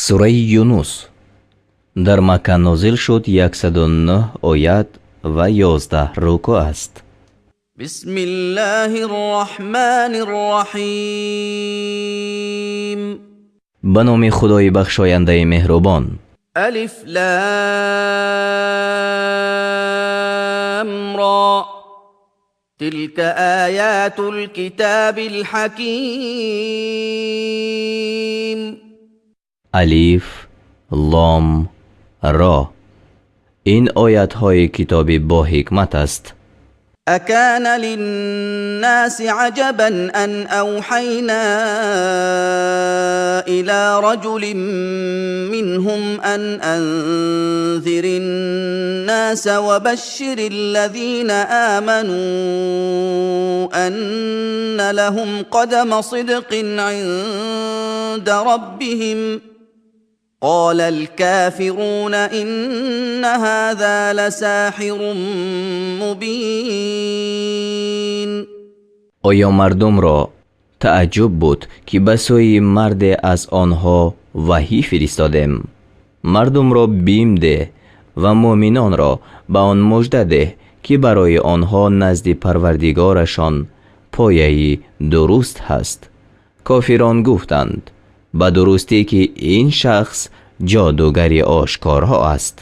Сураи Юнус дар Макка нозил шуд, 109 оят ва 11 рукӯъ аст. بسم الله الرحمن الرحيم. Ба номи Худои бахшояндаи меҳрубон. ألف لام را، تلك آيات الكتاب الحكيم. Алиф, Лом, Ро. Ин оятҳои китоби боҳикмат аст. أكان للناس عجبا أن أوحينا إلى رجل منهم أن أنذر الناس وبشر الذين آمنوا أن لهم قدم صدق عند ربهم. قال الكافرون إن هذا لساحر مبين. Оё мардумро тааҷҷуб буд, ки ба сӯи марде аз онҳо ваҳӣ фиристодем: мардумро бим деҳ ва муъминонро ба он мужда деҳ, ки барои онҳо назди Парвардигорашон пояи дуруст ҳаст? Кофирон гуфтанд: ба дурустӣ, ки ин шахс ҷодугари ошкорҳо аст.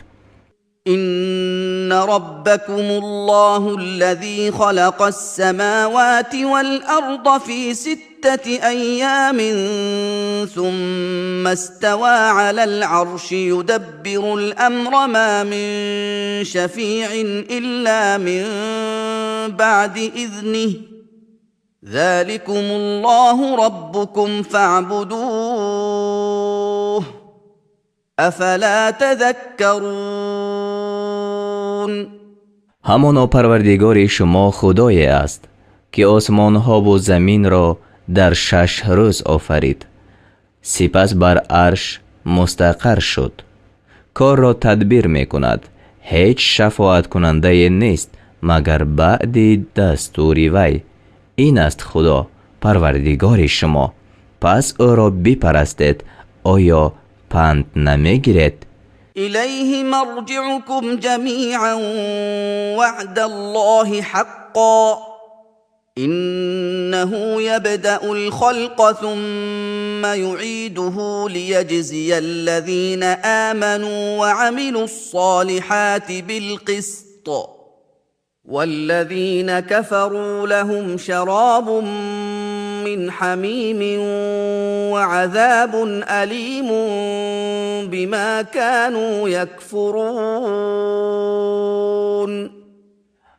إن ربكم الله الذي خلق السماوات والأرض في ستة أيام ثم استوى على العرش، يدبر الأمر، ما من شفيع إلا من بعد إذنه. ذلكم الله ربكم فاعبدوه، أفلا تذكرون. Ҳамоно Парвардигори шумо Худое аст, ки осмонҳову заминро дар 6 рӯз офарид, сипас бар арш мустақар шуд, корро тадбир мекунад. Ҳеҷ шафоаткунандае нест, магар баъди дастури вай. Ин аст Худо, Парвардигори шумо, пас ӯро бипарастед. Оё панд намегиред? إليه مرجعكم جميعا، وعد الله حقا. إنه يبدأ الخلق ثم يعيده ليجزي الذين آمنوا وعملوا الصالحات بالقسط، والذين كفروا لهم شراب من حميم وعذاب أليم بما كانوا يكفرون.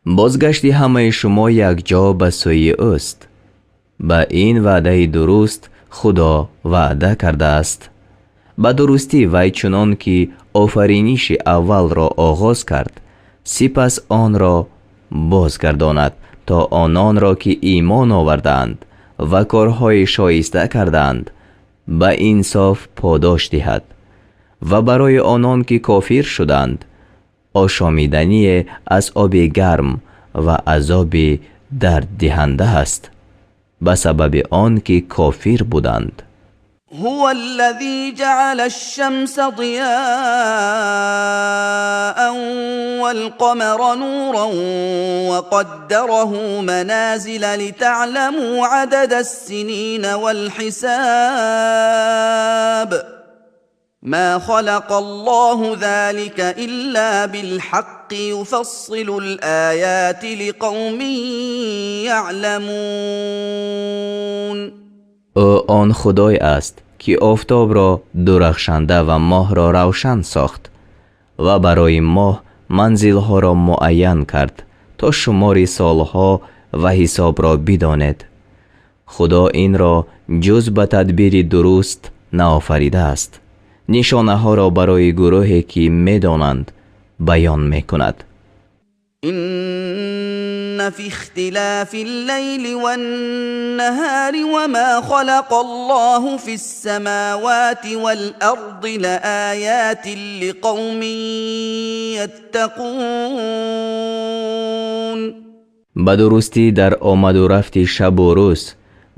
Бозгашти ҳамаи шумо якҷо ба сӯи ӯст. Ба ин ваъдаи дуруст Худо ваъда кардааст. Ба дурустӣ, вай чунон ки офариниши аввалро оғоз кард, сипас онро бозгардонад, то ононро, ки имон овардаанд ва корҳои шоиста кардаанд, ба инсоф подош диҳад ва барои онон, ки кофир шуданд, ошомидание аз оби гарм ва азоби дарддиҳанда аст ба сабаби он ки кофир буданд. هو الذي جعل الشمس ضياء والقمر نورا وقدره منازل لتعلموا عدد السنين والحساب. ما خلق الله ذلك إلا بالحق، يفصل الآيات لقوم يعلمون. Ӯ он Худое аст, ки офтобро дурахшанда ва моҳро равшан сохт ва барои моҳ манзилҳоро муайян кард, то шумори солҳо ва ҳисобро бидонед. Худо инро ҷуз ба тадбири дуруст наофаридааст. Нишонаҳоро барои гурӯҳе, ки медонанд, баён мекунад. إن في اختلاف الليل والنهار وما خلق الله في السماوات والأرض لآيات لقوم يتقون. Ба дурустӣ, дар омаду рафти шабу рӯз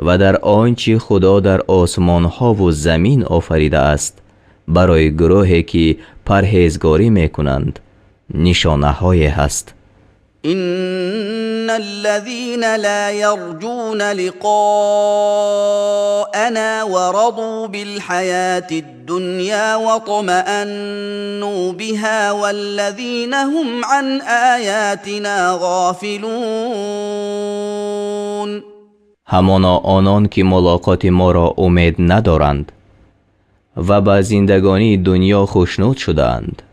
ва дар он чӣ Худо дар осмонҳову замин офаридааст. Барои гурӯҳе ки парҳезгорӣ мекунанд, нишонаҳое ҳаст. إن الذين لا يرجون لقاءنا ورضوا بالحياة الدنيا واطمأنوا بها والذين هم عن آياتنا غافلون. Ҳамоно онон ки мулоқоти моро умед надоранд ва ба зиндагонии дунё хушнуд шудаанд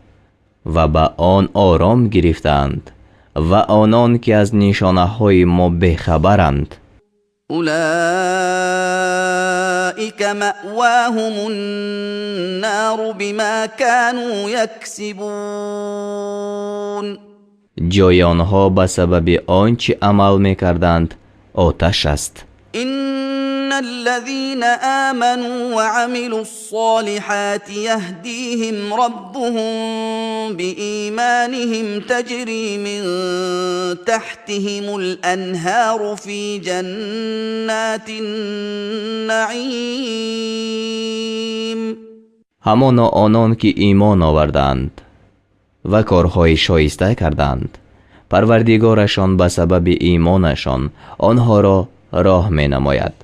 ва ба он ором гирифтаанд ва онон ки аз нишонаҳои мо бехабаранд. أولئك مأواهم النار بما كانوا يكسبون. Ҷои онҳо ба сабаби он чӣ амал мекарданд, оташ аст. إن الذين آمنوا وعملوا الصالحات يهديهم ربهم بإيمانهم، تجري من تحتهم الأنهار في جنات النعيم. Ҳамоно онон ки имон овардаанд ва корҳои шоиста карданд, Парвардигорашон ба сабаби имонашон онҳоро роҳ менамояд,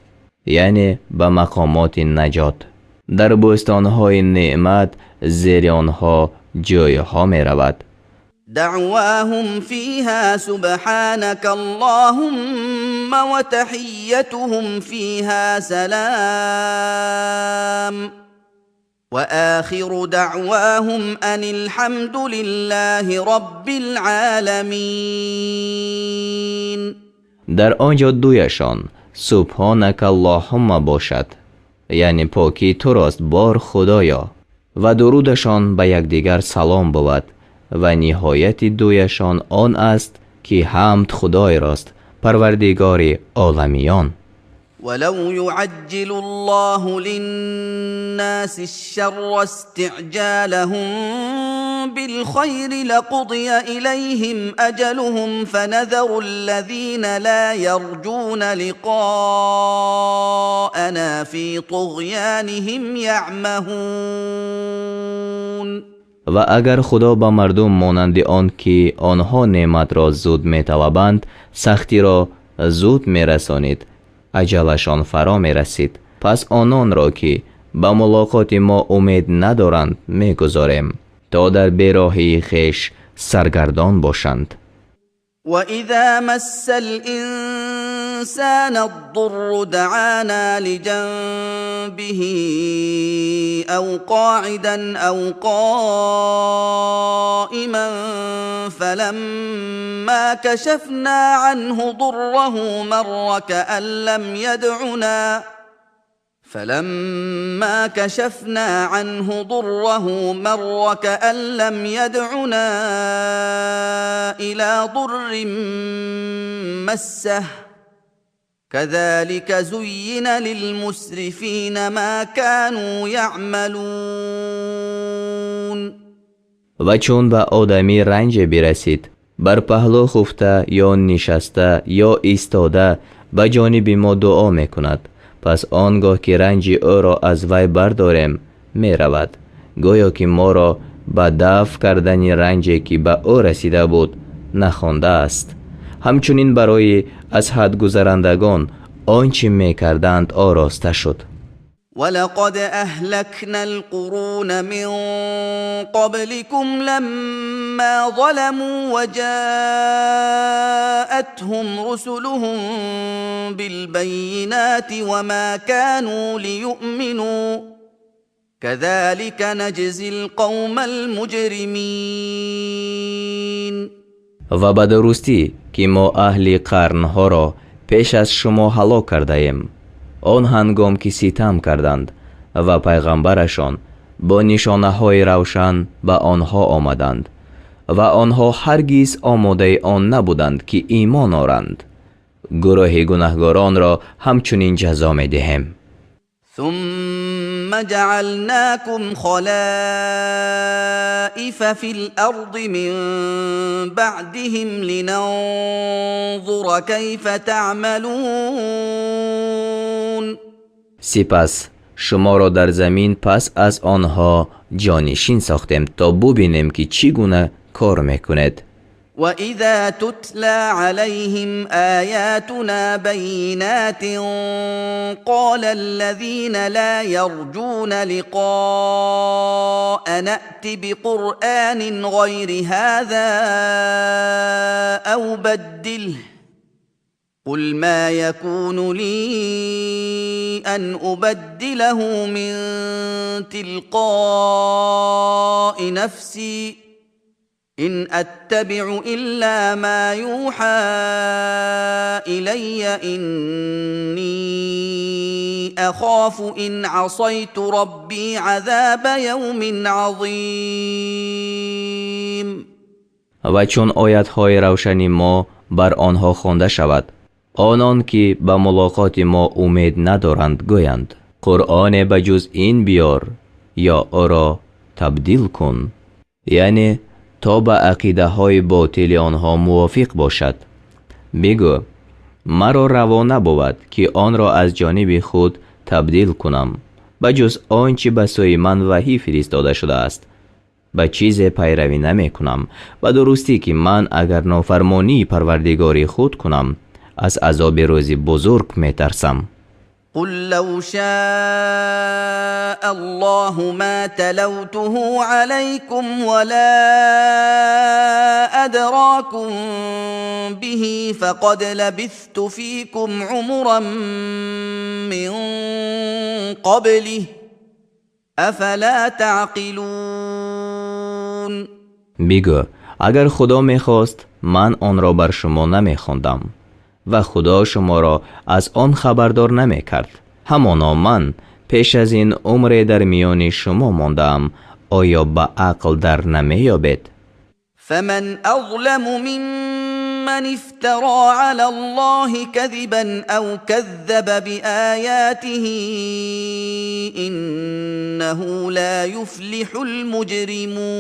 яъне ба мақомоти наҷот. Дар бӯстонҳои неъмат зери онҳо ҷӯйҳо меравад. دعواهم فيها سبحانك اللهم وتحيتهم فيها سلام، واخر دعواهم ان الحمد لله رب العالمين. Дар он ҷо дуояшон субҳонакаллоҳумма бошад, яъне покӣ турост, бор Худоё, ва дурудашон ба якдигар салом бувад ва ниҳояти дуояшон он аст ки ҳамд Худойрост, Парвардигори оламиён. ولو يعجل الله للناس الشر استعجالهم بالخير لقضي اليهم اجلهم، فنذر الذين لا يرجون لقاءنا في طغيانهم يعمهون. Ва агар Худо ба мардум монанди он ки онҳо неъматро зуд металабанд, сахтиро зуд мерасонид, аҷалашон фаро мерасид. Пас ононро ки ба мулоқоти мо умед надоранд, мегузорем, то дар бероҳии хеш саргардон бошанд. واذا مس الانسان الضر دعانا لجنبه او قاعدا او قائما، فلما كشفنا عنه ضره مر كان لم يدعنا فلما كشفنا عنه ضره مر كأن لم يدعنا إلى ضر مسه، كذلك زين للمسرفين ما كانوا يعملون. Ва чун ба одамӣ ранҷе бирасид, бар паҳлӯ хуфта ё нишаста ё истода ба ҷониби мо дуо мекунад. Пас он гоҳ ки ранҷи ӯро аз вай бардорем, меравад, гӯё ки моро ба дафъ кардани ранҷе ки ба ӯ расида буд, нахондааст. Ҳамчунин барои аз ҳад гузарандагон он чӣ мекарданд, ороста шуд. ولقد اهلكنا القرون من قبلكم لما ظلموا وجاءتهم رسلهم بالبينات وما كانوا ليؤمنوا، كذلك نجزي القوم المجرمين. Ва ба дурустӣ ки мо аҳли қарнҳоро пеш аз шумо ҳалок кардаем, он ҳангом ки ситам карданд ва пайғамбарашон бо нишонаҳои равшан ба онҳо омаданд ва онҳо ҳаргиз омодаи он набуданд ки имон оранд. Гурӯҳи гунаҳгоронро ҳамчунин ҷазо медиҳем. ثم جعلناكم خلائف في الارض من بعدهم لننظر كيف تعملون. Сипас Шуморо дар замин пас аз онҳо ҷонишин сохтем, то бубинем, ки чӣ гуна кор мекунед. وإذا تتلى عليهم آياتنا بينات قال الذين لا يرجون لقاء نأت بقرآن غير هذا أو بدله قل ما يكون لي أن أبدله من تلقاء نفسي إن أتبع إلا ما يوحى إلي إني أخاف إن عصيت ربي عذاب يوم عظيم. Ва чун оятҳои равшани мо бар онҳо хонда шавад, онон ки ба мулоқоти мо умед надоранд, гӯянд: «Қуръоне ба ҷуз ин биёр ё ӯро табдил кун», яъне то ба ақидаҳои ботили онҳо мувофиқ бошад. Бигӯ: «Маро раво набувад, ки онро аз ҷониби худ табдил кунам. Ба ҷуз он чӣ ба сӯи ман ваҳӣ фиристода шудааст, ба чизе пайравӣ намекунам. Ба дурустӣ, ки ман агар нофармонии парвардигори худ кунам, аз азоби рӯзи бузург метарсам». قل لو شاء الله ما تلوته عليكم ولا أدراكم به فقد لبثت فيكم عمرا من قبله أفلا تعقلون. Бигӯ: «Агар Худо мехост, ман онро бар шумо намехондам ва Худо шуморо аз он хабардор намекард. Ҳамоно ман пеш аз ин умре дар миёни шумо мондаам. Оё ба ақл дар намеёбед?» فمن أظلم ممن افترى على الله كذبا أو كذب بآياته إنه لا يفلح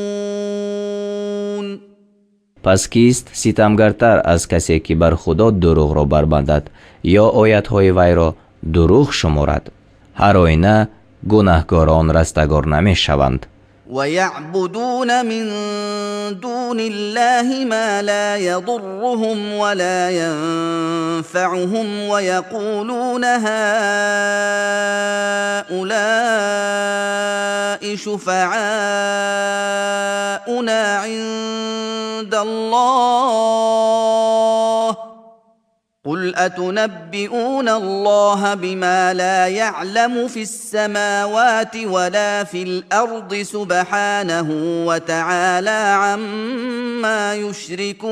المجرمون. Пас кист ситамгартар аз касе, ки бар Худо дурӯғро барбандад ё оятҳои вайро дурӯғ шуморад? Ҳар оина гунаҳкорон растагор намешаванд. ويعبدون من دون الله ما لا يضرهم ولا ينفعهم ويقولون هؤلاء شفعاؤنا عند الله قل أتنبئون الله بما لا يعلم في السماوات ولا في الأرض سبحانه وتعالى عما يشركون.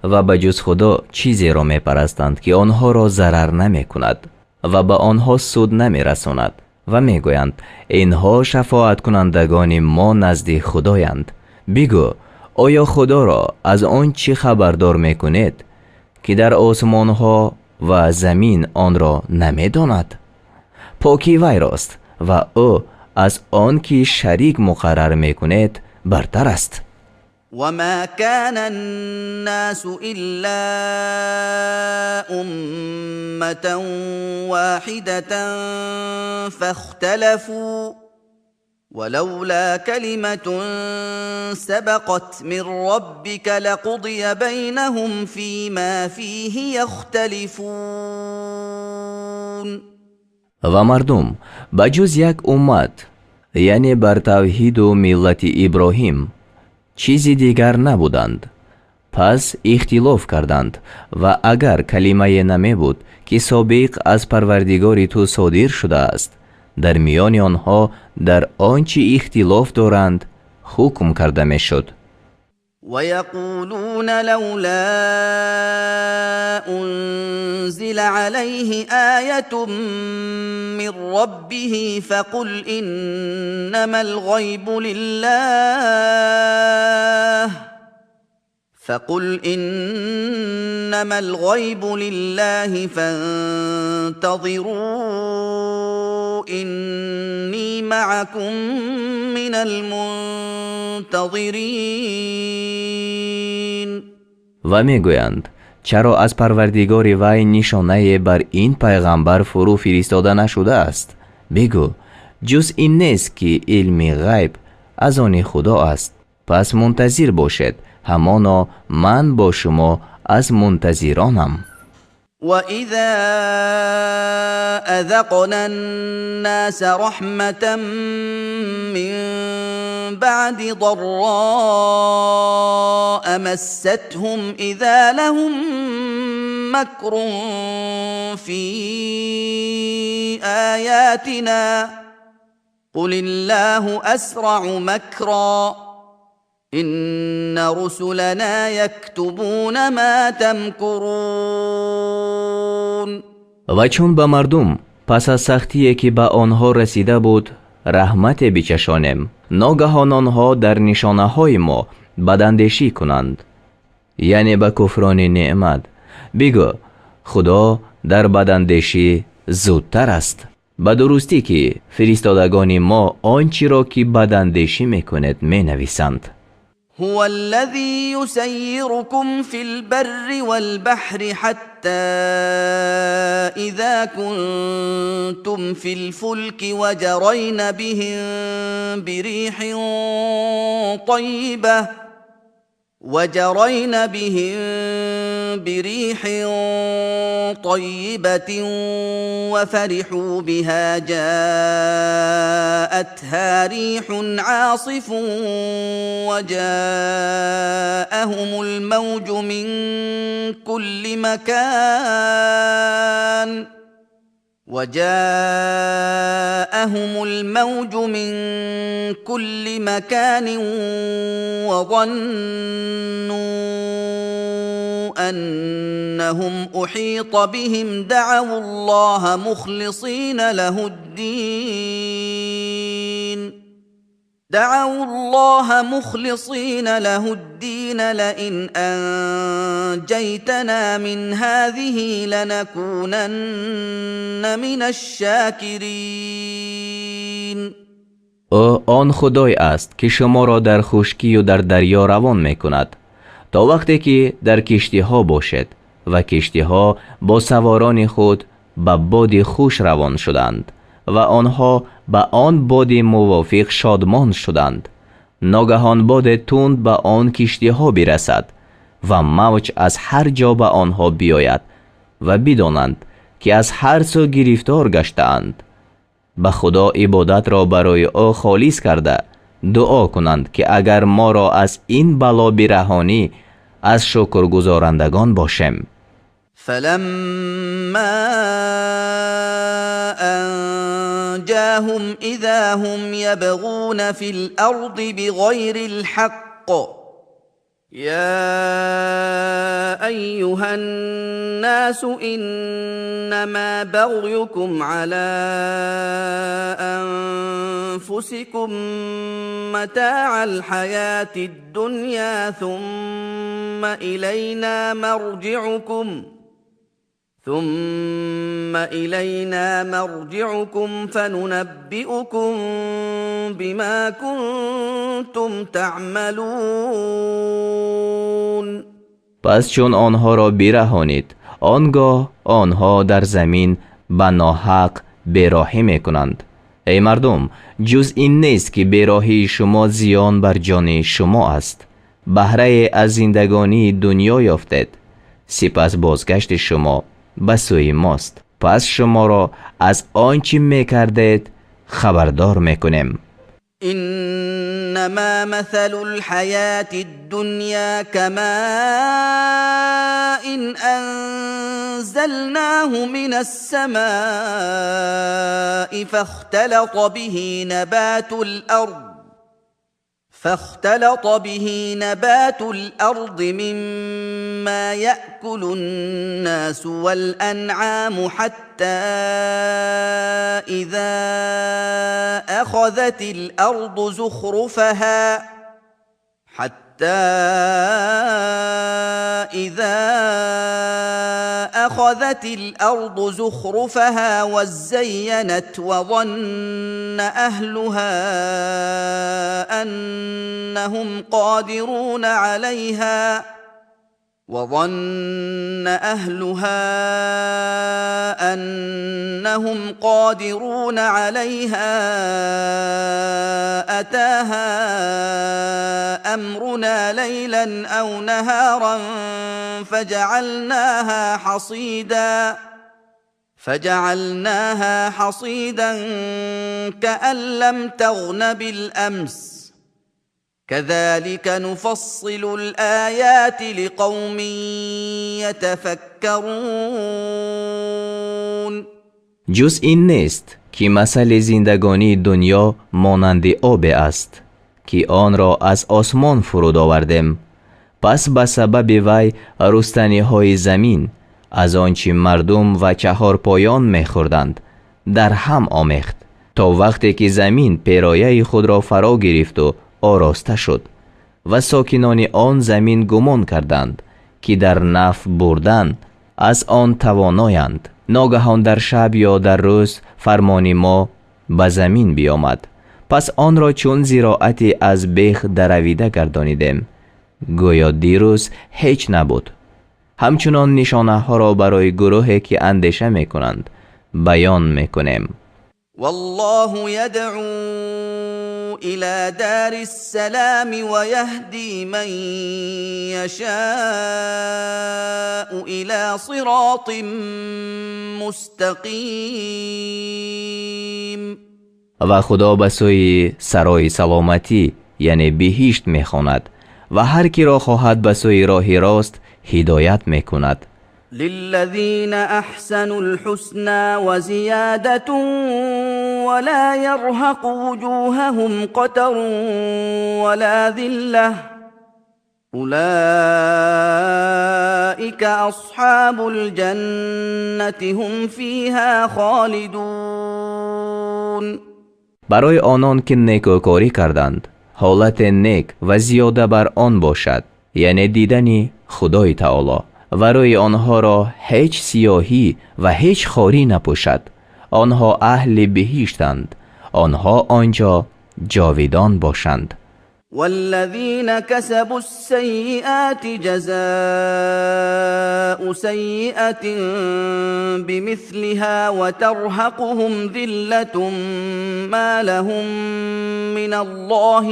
Ва ба ҷуз Худо чизеро мепарастанд, ки онҳоро зарар намекунад ва ба онҳо суд намерасонад, ва мегӯянд: «Инҳо шафоаткунандагони мо назди Худоянд». Бигӯ: «Оё Худоро аз он чӣ хабардор мекунед, ки дар осмонҳо ва замин онро намедонад? Покӣ вайрост ва ӯ аз он ки шарик муқаррар мекунед, бартар аст». وما كان الناس إلا أمة واحدة فاختلفوا ولولا كلمة سبقت من ربك لقضي بينهم فيما فيه يختلفون. Ва мардум ба ҷуз як уммат, яъне бар тавҳиду миллати Иброҳим, чизи дигар набуданд. Пас ихтилоф карданд, ва агар калимае намебуд, ки собиқ аз Парвардигори ту содир шудааст, дар миёни онҳо дар он чӣ ихтилоф доранд, ҳукм карда мешуд. ويقولون لولا أنزل عليه آية من ربه فقل إنما الغيب لله فقل إنما الغيب لله فانتظروا إني معكم من المنتظرين. Ва мегӯянд: Чаро аз Парвардигори вай нишонае бар ин пайғамбар фурӯ фиристода нашудааст? Бигӯ: ҷуз ин нест, ки илми ғайб аз они Худо аст. Пас мунтазир бошед, ҳамоно ман бо шумо аз мунтазиронам. وإذا أذقنا الناس رحمة من بعد ضراء مستهم إذا لهم مكر في آياتنا قل الله أسرع مكرا إن رسلنا يكتبون ما تمكرون. Ва чун ба мардум пас аз сахтие, ки ба онҳо расида буд, раҳмате бичашонем, ногаҳон онҳо дар нишонаҳои мо бадандешӣ кунанд, яъне ба куфрони неъмат. Бигӯ: Худо дар бадандешӣ зудтар аст. Ба дурустӣ, ки фиристодагони мо он чиро, ки бадандешӣ мекунед, менависанд. هو الذي يسيركم في البر والبحر حتى إذا كنتم في الفلك وجرين بهم بريح طيبة وفرحوا بها جاءتها ريح عاصف وجاءهم الموج من كل مكان وظنوا أنهم أحيط بهم دعوا الله مخلصين له الدين لئن أنجيتنا من هذه لنكونن من الشاكرين. Ӯ он Худой аст, ки шуморо дар хушкию дар дарё равон мекунад, то вақте ки дар киштиҳо бошед ва киштиҳо бо саворони худ ба боди хуш равон шуданд ва онҳо ба он боди мувофиқ шодмон шуданд. Ногаҳон боде тунд ба он киштиҳо бирасад ва мавҷ аз ҳар ҷо ба онҳо биёяд ва бидонанд, ки аз ҳар сӯ гирифтор гаштаанд. Ба Худо ибодатро барои ӯ холис карда дуо кунанд, ки агар моро аз ин бало бираҳонӣ, аз шукргузорандагон бошем. فلما أنجاهم إذا هم يبغون في الأرض بغير الحق يا أيها الناس إنما بغيكم على أنفسكم متاع الحياة الدنيا ثم إلينا مرجعكم فننبئكم بما كنتم تعملون. Пас чун онҳоро бираҳонид, он гоҳ онҳо дар замин ба ноҳақ бероҳӣ мекунанд. Эй мардум, ҷуз ин нест, ки бероҳии шумо зиён бар ҷони шумо аст. Баҳрае аз зиндагонии дунё ёфтед, сипас бозгашти шумо ба сӯи мост, пас шуморо аз он чӣ мекардед хабардор мекунем. إنما مثل الحياة الدنيا كماء أنزلناه من السماء فاختلط به نبات الأرض مما يأكل الناس والأنعام حتى إذا أخذت الأرض زخرفها حتى إذا أخذت الأرض زخرفها وزينت وظن أهلها أنهم قادرون عليها وظن أهلها أنهم قادرون عليها أتاها أمرنا ليلا أو نهارا فجعلناها حصيدا كأن لم تغن بالأمس كذلك نفصل الآيات لقوم يتفكرون. Ҷуз ин нест, ки масали зиндагонии дунё монанди обе аст, ки онро аз осмон фуруд овардем. Пас ба сабаби вай рустаниҳои замин аз он чӣ мардум ва чаҳорпоён мехӯрданд дар ҳам омехт, то вақте ки замин перояи худро фаро гирифту ороста шуд ва сокинони он замин гумон карданд, ки дар нафъ бурдан аз он тавоноянд. Ногаҳон дар шаб ё дар рӯз фармони мо ба замин биёмад, пас онро чун зироати аз бех даравида гардонидем, гӯё дирӯз ҳеҷ набуд. Ҳамчунон нишонаҳоро барои гурӯҳе, ки андеша мекунанд, баён мекунем. والله يدعو إلى دار السلام ويهدي من يشاء إلى صراط مستقيم. Ва Худо ба сӯи сарои саломатӣ, яъне биҳишт, мехонад ва ҳар киро хоҳад ба сӯи роҳи рост ҳидоят мекунад. للذين أحسنوا الحسنى وزيادة ولا يرهق وجوههم قتر ولا ذلة أولئك أصحاب الجنة هم فيها خالدون. Барои онон, ки некӯкорӣ карданд, ҳолате нек ва зиёда бар он бошад, яъне дидани Худои Таоло, ва рӯи онҳоро ҳеҷ сиёҳӣ ва ҳеҷ хорӣ напӯшад. Онҳо аҳли биҳиштанд, онҳо он ҷо ҷовидон бошанд. والذين كسبوا السيئات جزاء سيئة بمثلها وترهقهم ذلة ما لهم من الله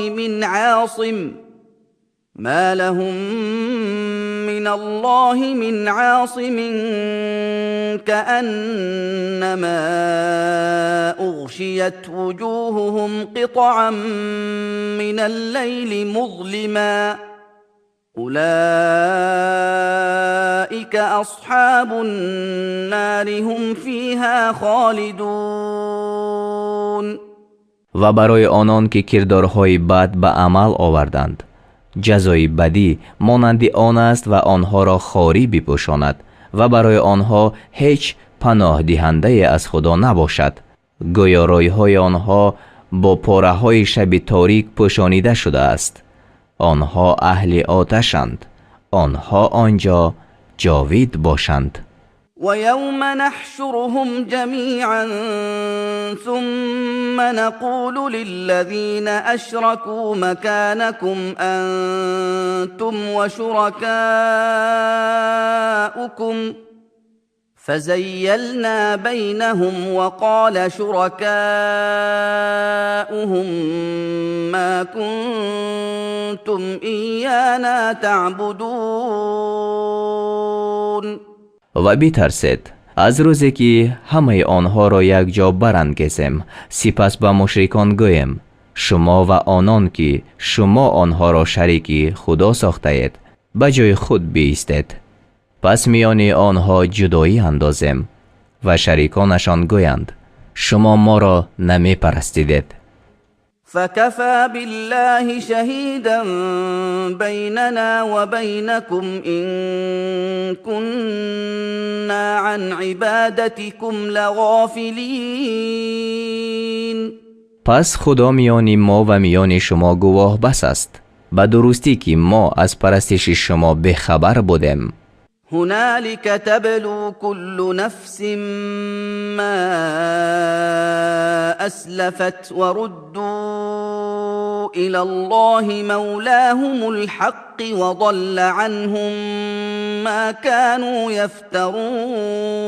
من عاصم كأنما أغشيت وجوههم قطعا من الليل مظلما أولئك أصحاب النار هم فيها خالدون. Ва барои онон, ки кирдорҳои бад ба амал оварданд, ҷазои бадӣ монанди он аст ва онҳоро хорӣ бипӯшонад ва барои онҳо ҳеҷ паноҳдиҳандае аз Худо набошад, гӯё рӯйҳои онҳо бо пораҳои шаби торик пӯшонида шудааст. Онҳо аҳли оташанд, онҳо он ҷо ҷовид бошанд. ويوم نحشرهم جميعا ثم نقول للذين أشركوا مكانكم أنتم وشركاؤكم فزيلنا بينهم وقال شركاؤهم ما كنتم إيانا تعبدون. Ва битарсед аз рӯзе, ки ҳамаи онҳоро якҷо барангезем, сипас ба мушрикон гӯем: шумо ва онон, ки шумо онҳоро шарики Худо сохтаед, ба ҷои худ биистед. Пас миёни онҳо ҷудоӣ андозем ва шариконашон гӯянд: шумо моро намепарастидед. فكفى بالله شهيدا بيننا وبينكم إن كنا عن عبادتكم لغافلين. Пас Худо миёни мо ва миёни шумо гувоҳ бас аст, ба дурустӣ, ки мо аз парастиши шумо бехабар будем. هنالك تبلو كل نفس ما أسلفت وردوا إلى الله مولاهم الحق وضل عنهم ما كانوا يفترون.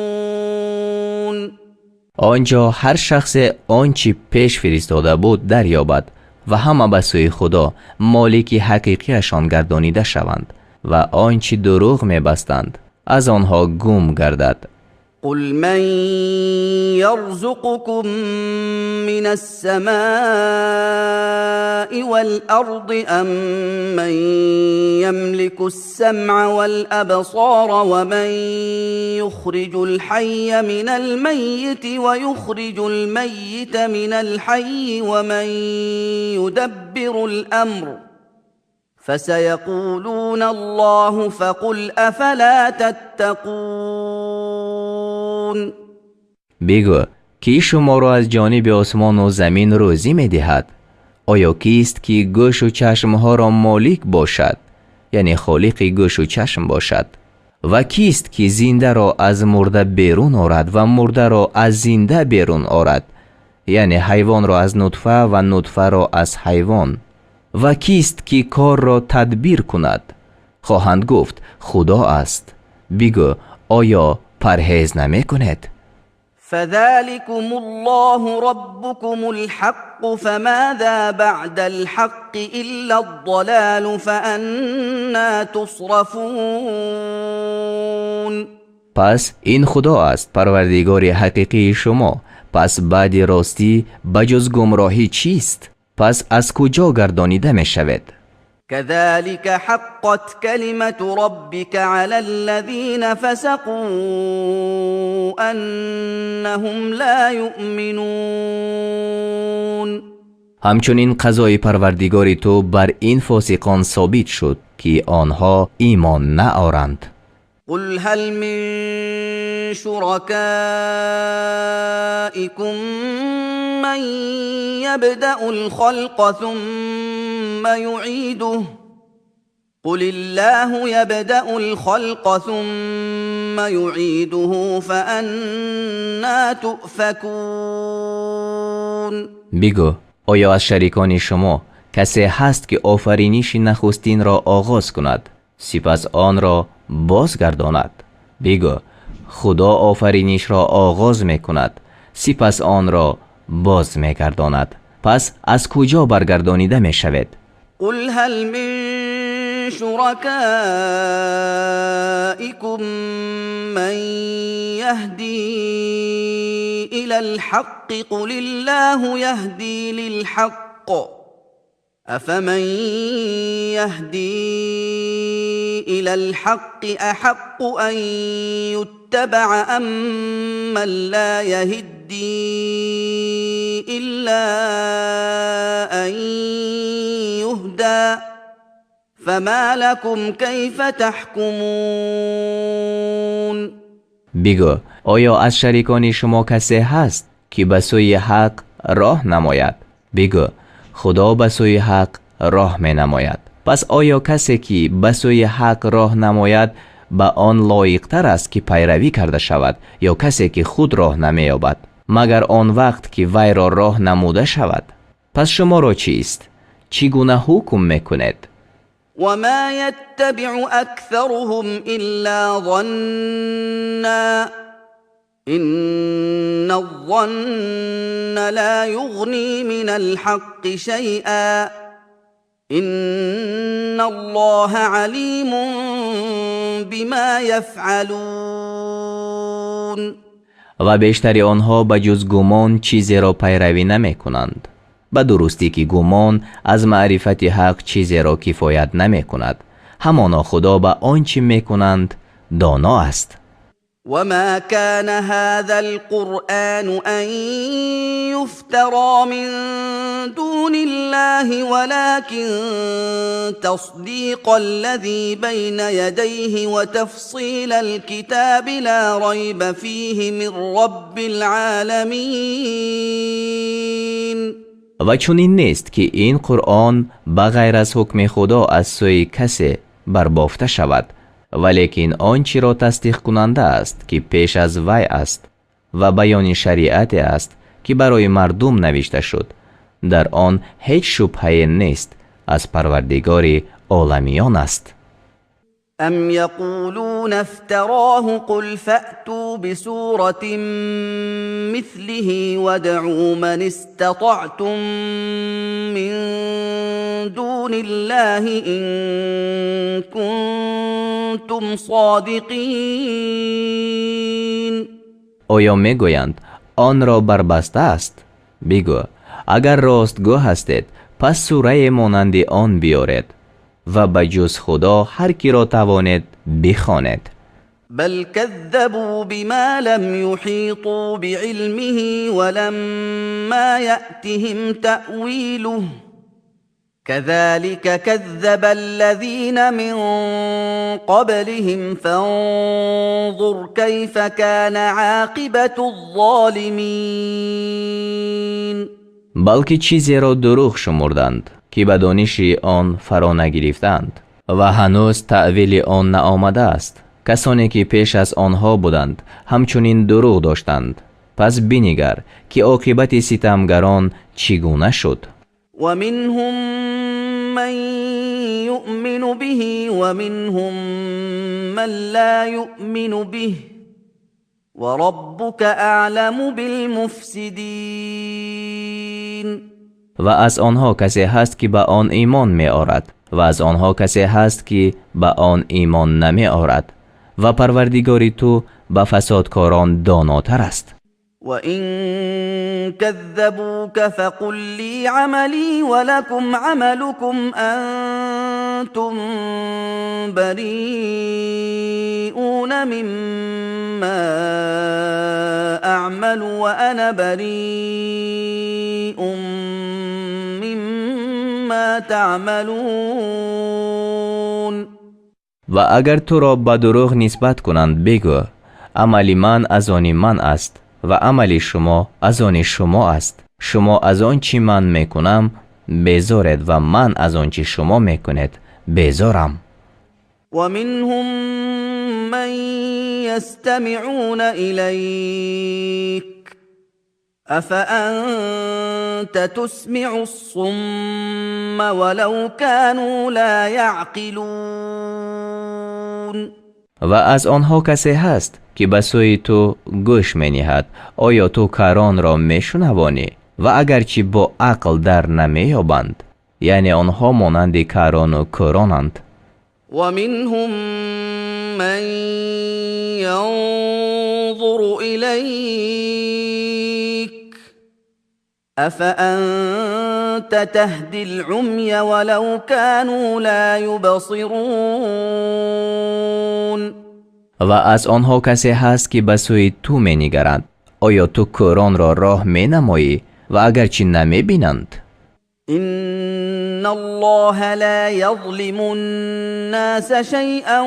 Он ҷо ҳар шахсе он чӣ пеш фиристода буд дарёбад ва ҳама ба сӯи Худо, молики ҳақиқиашон гардонида шаванд ва он чӣ дурӯғ мебастанд, аз онҳо гум гардад. قل من يرزقكم من السماء والارض امن يملك السمع والابصار ومن يخرج الحي من الميت ويخرج الميت من الحي ومن يدبر الامر فسيقولون الله فقل افلا تتقون. Бигӯ, кӣ шуморо аз ҷониби осмону замин рӯзӣ медиҳад? Оё кист, ки гӯшу чашмҳоро молик бошад, яъне холиқи гӯшу чашм бошад? Ва кист, ки зиндаро аз мурда берун орад ва мурдаро аз зинда берун орад, яъне ҳайвонро аз нутфа ва нутфаро аз ҳайвон? Ва кист, ки корро тадбир кунад? Хоҳанд гуфт: Худо аст. Бигӯ, оё парҳез намекунед? فذلكم الله ربكم الحق، فماذا بعد الحق الا الضلال، فأنى تصرفون. Пас ин Худо аст, парвардигори ҳақиқии шумо. Пас баъди ростӣ ба ҷуз гумроҳӣ чист? Пас аз куҷо гардонида мешавед? كذلك حقت كلمة ربك على الذين فسقوا أنهم لا يؤمنون. Ҳамчунин қазои парвардигори ту бар ин фосиқон собит шуд, ки онҳо имон наоранд. قل هل من شركائكم من يبدأ الخلق ثم يعيده؟ قل الله يبدأ الخلق ثم يعيده، فأنى تؤفكون. Бигӯ, оё аз шарикони шумо касе ҳаст, ки офариниши нахустинро оғоз кунад, сипас онро бозгардонад? Бигӯ, Худо офаринишро оғоз мекунад, сипас онро боз мегардонад. Пас аз куҷо баргардонида мешавед? قل هل من شركائكم من يهدي الى الحق؟ قل الله يهدي للحق. افمن يهدي الى الحق احق ان يتبع امن لا يهدي الا ان يهدى؟ فما لكم كيف تحكمون؟ Бигӯ, оё аз шарикони шумо касе ҳаст, ки ба сӯи ҳақ роҳ намояд? Бигӯ, Худо ба сӯи ҳақ роҳ менамояд. Пас оё касе, ки ба сӯи ҳақ роҳ намояд, ба он лоиқтар аст, ки пайравӣ карда шавад, ё касе, ки худ роҳ намеёбад, магар он вақт, ки вайро роҳ намуда шавад? Пас шуморо чист? Чӣ гуна ҳукм мекунед? وما يتبع اكثرهم الا ظنا، ان الظن لا يغني من الحق شيئا، ان الله عليم بما يفعلون. Ва бештари онҳо ба ҷуз гумон чизеро пайравӣ намекунанд. Ба дурустӣ, ки гумон аз маърифати ҳақ чизеро кифоят намекунад. Ҳамоно Худо ба он чӣ мекунанд доно аст. وما كان هذا القران ان يفترى من دون الله، ولكن تصديق الذي بين يديه وتفصيل الكتاب لا ريب فيه من رب العالمين. Ва чунин нест, ки ин Қуръон ба ғайр аз ҳукми Худо аз сӯи касе барбофта шавад, валекин он чиро тасдиқкунанда аст, ки пеш аз вай аст, ва баёни шариате аст, ки барои мардум навишта шуд. Дар он ҳеҷ шубҳае нест, аз Парвардигори оламиён аст. أم يقولون يقولون افتراه قل فأتوا بسورة مثله وادعوا من استطعتم من دون الله إن كنتم صادقين. Оё мегӯянд, онро барбастааст? Бигӯ: агар ростгӯ ҳастед, пас сурае монанди он биёред ва ба ҷуз Худо ҳар киро тавонед бихонед. بل كذبوا بما لم يحيطوا بعلمه ولما يأتهم تأويله كذلك كذب الذين من قبلهم فانظر كيف كان عاقبة الظالمين. Балки чизеро дурӯғ шумурданд, ки ба дониши он фаро нагирифтаанд ва ҳанӯз таъвили он наомадааст. Касоне ки пеш аз онҳо буданд, ҳамчунин дурӯғ доштанд. Пас бинигар, ки оқибати ситамгарон чӣ гуна шуд. ومنهم من يؤمن به ومنهم من لا يؤمن به وربك أعلم بالمفسدين. Ва аз онҳо касе ҳаст, ки ба он имон меорад, ва аз онҳо касе ҳаст, ки ба он имон намеорад, ва Парвардигори ту ба фасодкорон донотар аст. وإن كذبوك فقل لي عملي ولكم عملكم أنتم بريئون مما أعمل وأنا بريء مما تعملون. Ва агар туро ба дурӯғ нисбат кунанд, бигӯ: амали ман аз они ман аст ва амали шумо аз они шумо аст. Шумо аз он чӣ ман мекунам безоред ва ман аз он чӣ шумо мекунед безорам. ومنهم من يستمعون إليك أفأنت تسمع الصم ولو كانوا لا يعقلون. Ва аз онҳо касе ҳаст, ки ба сӯи ту гӯш мениҳад. Оё ту каронро мешунавонӣ, ва агарчи бо ақл дар намеёбанд? Яъне онҳо монанди карону кӯронанд. ومنهم من ينظر إليك أفأنت تهدي العمي ولو كانوا لا يبصرون. Ва аз онҳо касе ҳаст, ки ба сӯи ту менигаранд. Оё ту кӯронро роҳ менамоӣ, ва агарчи намебинанд? إن الله لا يظلم الناس شيئا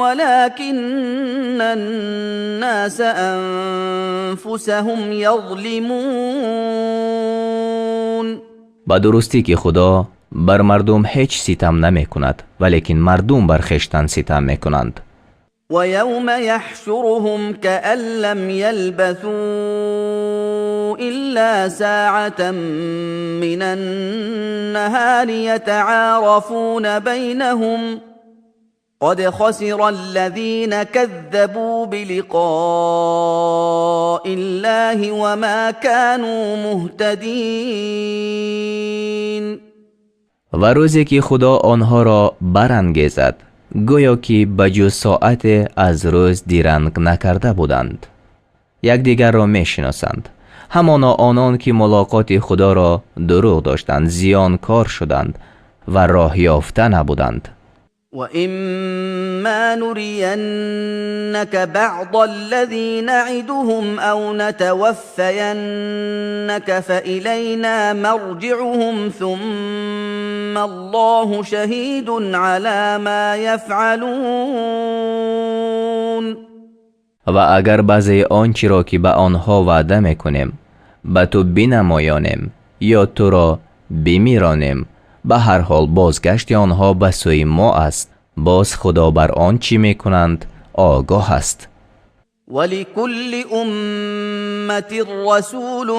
ولكن الناس أنفسهم يظلمون. Ба дурустӣ, ки Худо бар мардум ҳеҷ ситам намекунад, валекин мардум бар хештан ситам мекунанд. ويوم يحشرهم كأن لم يلبثوا إلا ساعة من النهار يتعارفون بينهم قد خسر الذين كذبوا بلقاء الله وما كانوا مهتدين. Ва рӯзе ки Худо онҳоро барангезад, гӯё ки ба ҷуз соате аз рӯз диранг накарда буданд, якдигарро мешиносанд. Ҳамоно онон ки мулоқоти Худоро дурӯғ доштанд, зиёнкор шуданд ва роҳёфта набуданд. وإما نرينك بعض الذي نعدهم أو نتوفينك فإلينا مرجعهم ثم الله شهيد على ما يفعلون. Ва агар баъзеи он чиро, ки ба онҳо ваъда мекунем, ба ту бинамоёнем ё туро бимиронем, ба ҳар ҳол бозгашти онҳо ба сӯи мо аст. Боз Худо бар он чӣ мекунанд огоҳ аст. ولكل أمة رسول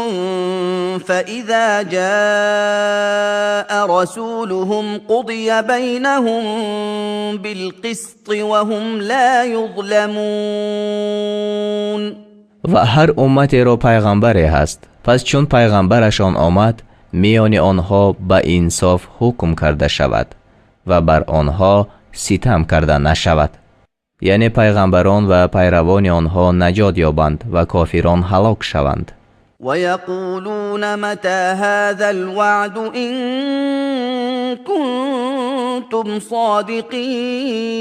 فإذا جاء رسولهم قضي بينهم بالقسط وهم لا يظلمون. Ва ҳар умматеро пайғамбаре ҳаст, пас чун пайғамбарашон омад, миёни онҳо ба инсоф ҳукм карда шавад ва бар онҳо ситам карда нашавад. Яъне пайғамбарон ва пайравони онҳо наҷот ёбанд ва кофирон ҳалок шаванд. ويقولون متى هذا الوعد إن كنتم صادقين.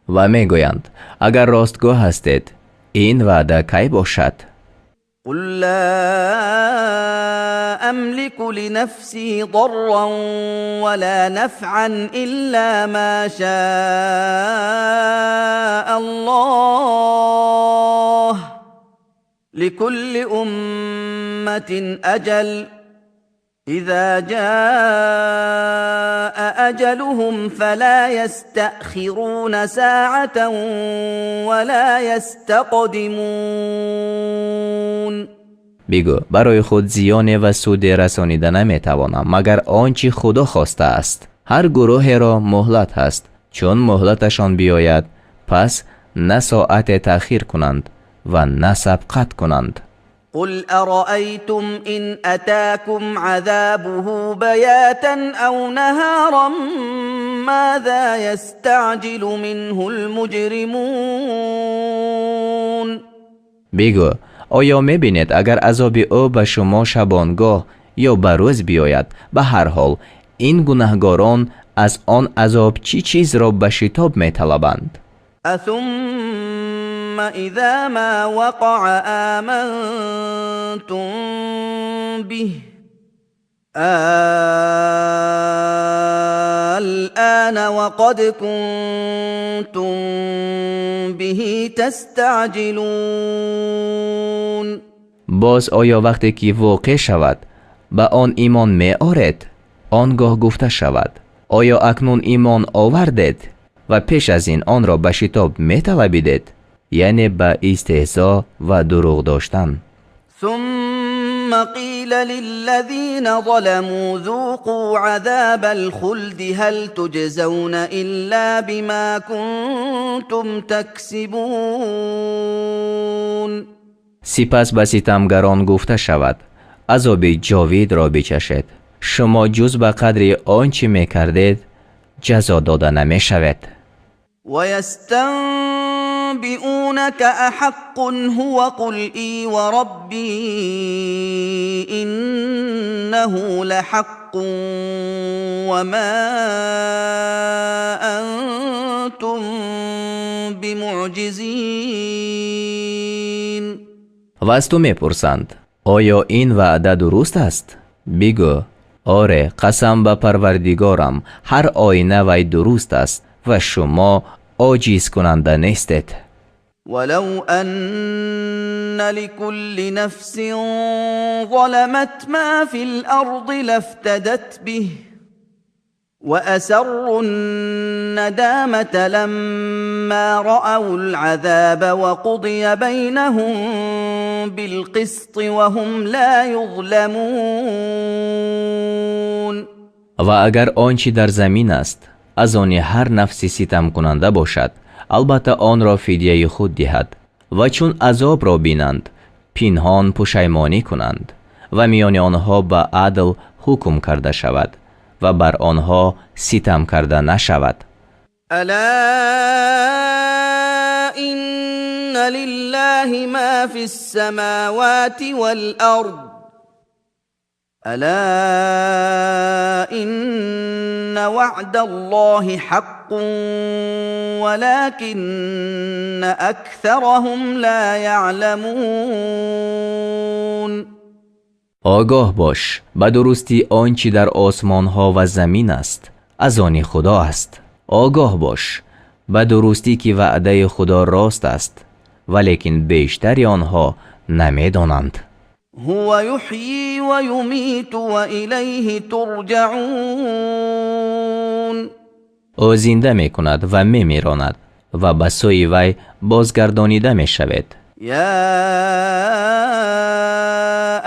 Ва мегӯянд: агар ростгӯ ҳастед, ин ваъда кай бошад? قل لا أملك لنفسي ضرا ولا نفعا إلا ما شاء الله لكل أمة أجل إذا جاء أجلهم فلا يستأخرون ساعة ولا يستقدمون. Бигӯ: барои худ зиёне ва суде расонида наметавонам, магар он чӣ Худо хостааст. Ҳар гурӯҳеро муҳлат ҳаст. Чун муҳлаташон биёяд, пас на соате таъхир кунанд ва на сабқат кунанд. قل أرأيتم إن أتاكم عذابه بياتا أو نهارا ماذا يستعجل منه المجرمون. Бигӯ: оё мебинед, агар азоби ӯ ба шумо шабонгоҳ ё ба рӯз биёяд, ба ҳар ҳол ин гунаҳгорон аз он азоб чӣ чизро ба шитоб металабанд? أثم إذا ما وقع آمنتم به الآن وقد كنتم به تستعجلون. Боз оё вақте ки воқеъ шавад, ба он имон меоред? Он гоҳ гуфта шавад: оё акнун имон овардед ва пеш аз ин онро ба шитоб металабидед? Яъне ба истеҳзо ва дурӯғ доштан. ثم قيل للذين ظلموا ذوقوا عذاب الخلد هل تجزون إلا بما كنتم تكسبون. Сипас ба ситамгарон гуфта шавад: азоби ҷовидро бичашед. Шумо ҷуз ба қадри он чӣ мекардед ҷазо дода намешавед. ويستنبئونك أحق هو قل إي وربي إنه لحق وما أنتم بمعجزين. Ва аз ту мепурсанд: оё ин ваъда дуруст аст? Бигӯ: оре, қасам ба Парвардигорам, ҳар оина вай дуруст аст ва шумо оҷизкунанда нестед. ولو أن لكل نفس ظلمت ما في الأرض لافتدت به وأسروا الندامة لما رأوا العذاب وقضي بينهم بالقسط وهم لا يظلمون. Ва агар он чӣ дар замин аст аз они ҳар нафси ситамкунанда бошад, албатта онро фидияи худ диҳад. Ва чун азобро бинанд, пинҳон пушаймонӣ кунанд ва миёни онҳо ба адл ҳукм карда шавад ва бар онҳо ситам карда нашавад. ألا إن لله ما في السماوات والأرض ألا إن وعد الله حق ولكن أكثرهم لا يعلمون. Огоҳ бош, ба дурустӣ он чӣ дар осмонҳо ва замин аст, аз они Худо аст. Огоҳ бош, ба дурустӣ ки ваъдаи Худо рост аст, валекин бештари онҳо намедонанд. هو يحيي ويميت وإليه ترجعون. Ӯ зинда мекунад ва мемиронад Ва ба сӯи вай бозгардонида мешавед. يا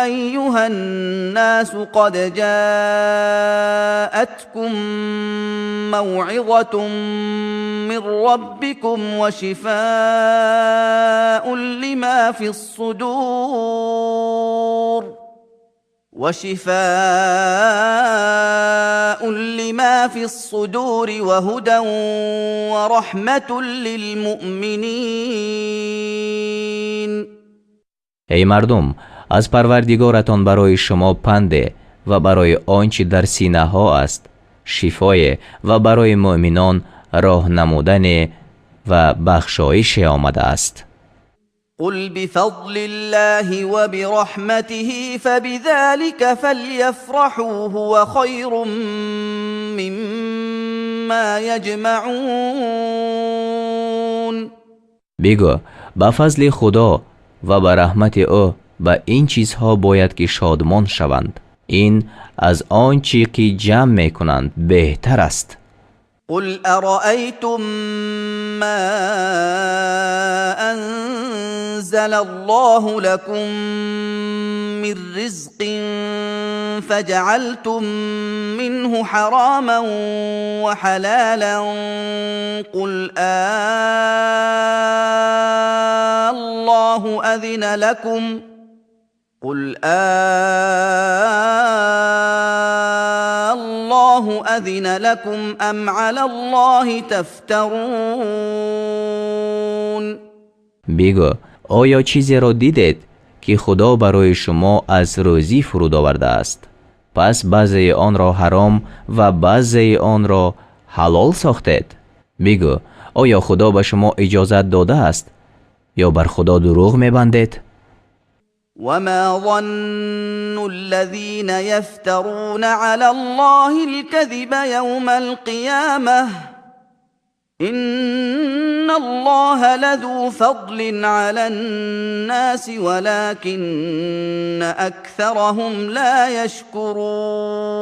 أيها الناس قد جاءتكم موعظة من ربكم وشفاء لما في الصدور وشفاء لما في الصدور وهدى ورحمة للمؤمنين. Эй мардум, аз Парвардигоратон барои шумо панде ва барои он чӣ дар синаҳо аст шифое ва барои муъминон роҳ намудане ва бахшоише омадааст. قل بفضل الله وبرحمته فبذلك فليفرحوا هو خير مما يجمعون. Бигӯ: ба фазли Худо ва ба раҳмати ӯ ба ин чизҳо бояд ки шодмон шаванд, ин аз он чӣ ки ҷамъ мекунанд беҳтар аст. قل ارايتم ما انزل الله لكم من رزق فجعلتم منه حراما وحلالا قل الله اذن لكم قل الله اذن لكم ام على الله تفترون. Бигӯ: оё чизеро дидед, ки Худо барои шумо аз рӯзӣ фуруд овардааст, пас баъзеи онро ҳаром ва баъзеи онро ҳалол сохтед? Бигӯ: оё Худо ба шумо иҷозат додааст ё бар Худо дурӯғ мебандед? وما ظن الذين يفترون على الله الكذب يوم القيامه ان الله لذو فضل على الناس ولكن اكثرهم لا يشكرون.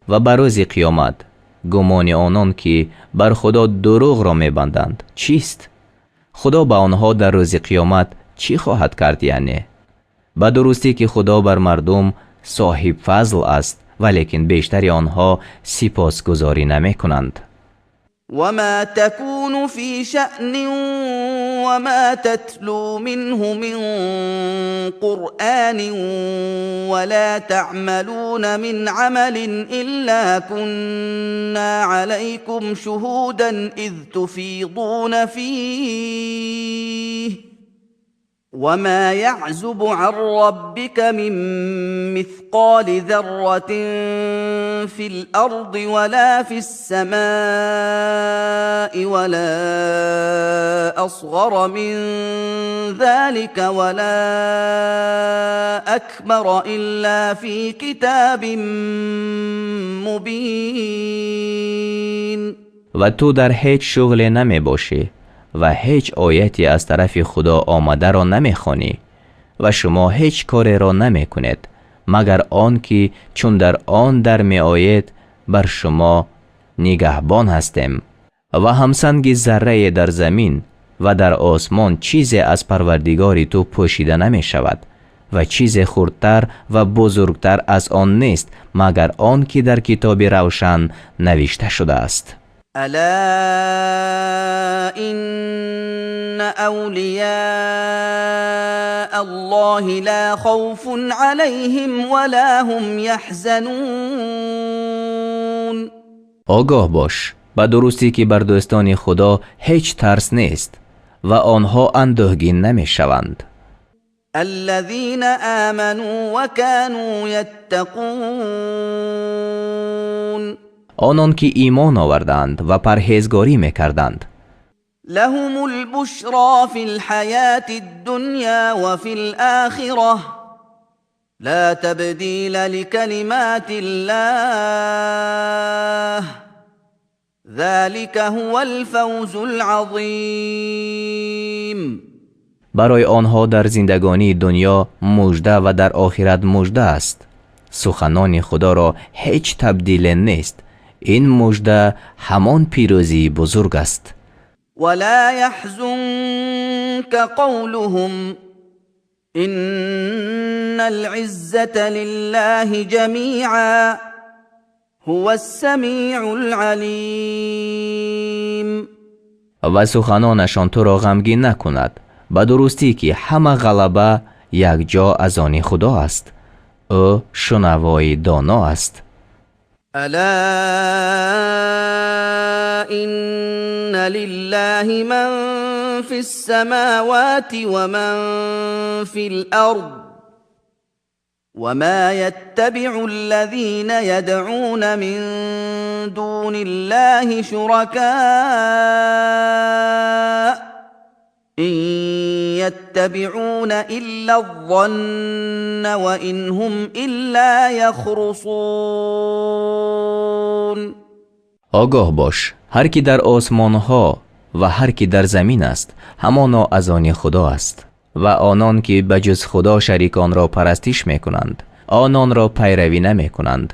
Ва ба рӯзи қиёмат гумони онон, ки бар Худо дурӯғро мебанданд, чист? Худо ба онҳо дар рӯзи қиёмат чӣ хоҳад кард? Яъне ба дурустӣ, ки Худо бар мардум соҳибфазл аст, валекин бештари онҳо сипосгузорӣ намекунанд. وما تكون في شأن وما تتلو منه من قرآن ولا تعملون من عمل إلا كنا عليكم شهودا إذ تفيضون فيه وما يعزب عن ربك من مثقال ذرة في الأرض ولا في السماء ولا أصغر من ذلك ولا أكبر إلا في كتاب مبين. Ва ту дар ҳеҷ шуғле намебошӣ ва ҳеҷ ояте аз тарафи Худо омадаро намехонӣ ва шумо ҳеҷ кореро намекунед, магар он ки чун дар он дар меоед, бар шумо нигаҳбон ҳастем. Ва ҳамсанги заррае дар замин ва дар осмон чизе аз Парвардигори ту пӯшида намешавад ва чизе хурдтар ва бузургтар аз он нест, магар он ки дар китоби равшан навишта шудааст. ألا إن أولياء الله لا خوف عليهم ولا هم يحزنون. Огоҳ бош, ба дурустӣ, ки бар дӯстони Худо ҳеҷ тарс нест ва онҳо андӯҳгин намешаванд. الذين آمنوا وكانوا يتقون. Онон ки имон оварданд ва парҳезгорӣ мекарданд. لهم البشرى في الحياة الدنيا وفي الآخرة لا تبديل لكلمات الله ذلك هو الفوز العظيم. Барои онҳо дар зиндагонии дунё мужда ва дар охират мужда аст. Суханони Худоро ҳеҷ табдиле нест. Ин мужда ҳамон пирӯзии бузург аст. ولا يحزنك قولهم إن العزة لله جميعا هو السميع العليم. Ва суханонашон туро ғамгин накунад. Ба дурустӣ, ки ҳама ғалаба якҷо аз они Худо аст. Ӯ шунавои доно аст. ألا إن لله من في السماوات ومن في الأرض وما يتبع الذين يدعون من دون الله شركاء إن يتبعون إلا الظن وإن هم إلا يخرصون. Огоҳ бош, ҳар ки дар осмонҳо ва ҳар ки дар замин аст, ҳамоно аз они Худо аст. Ва онон ки ба ҷуз Худо шариконро парастиш мекунанд, ононро пайравӣ намекунанд,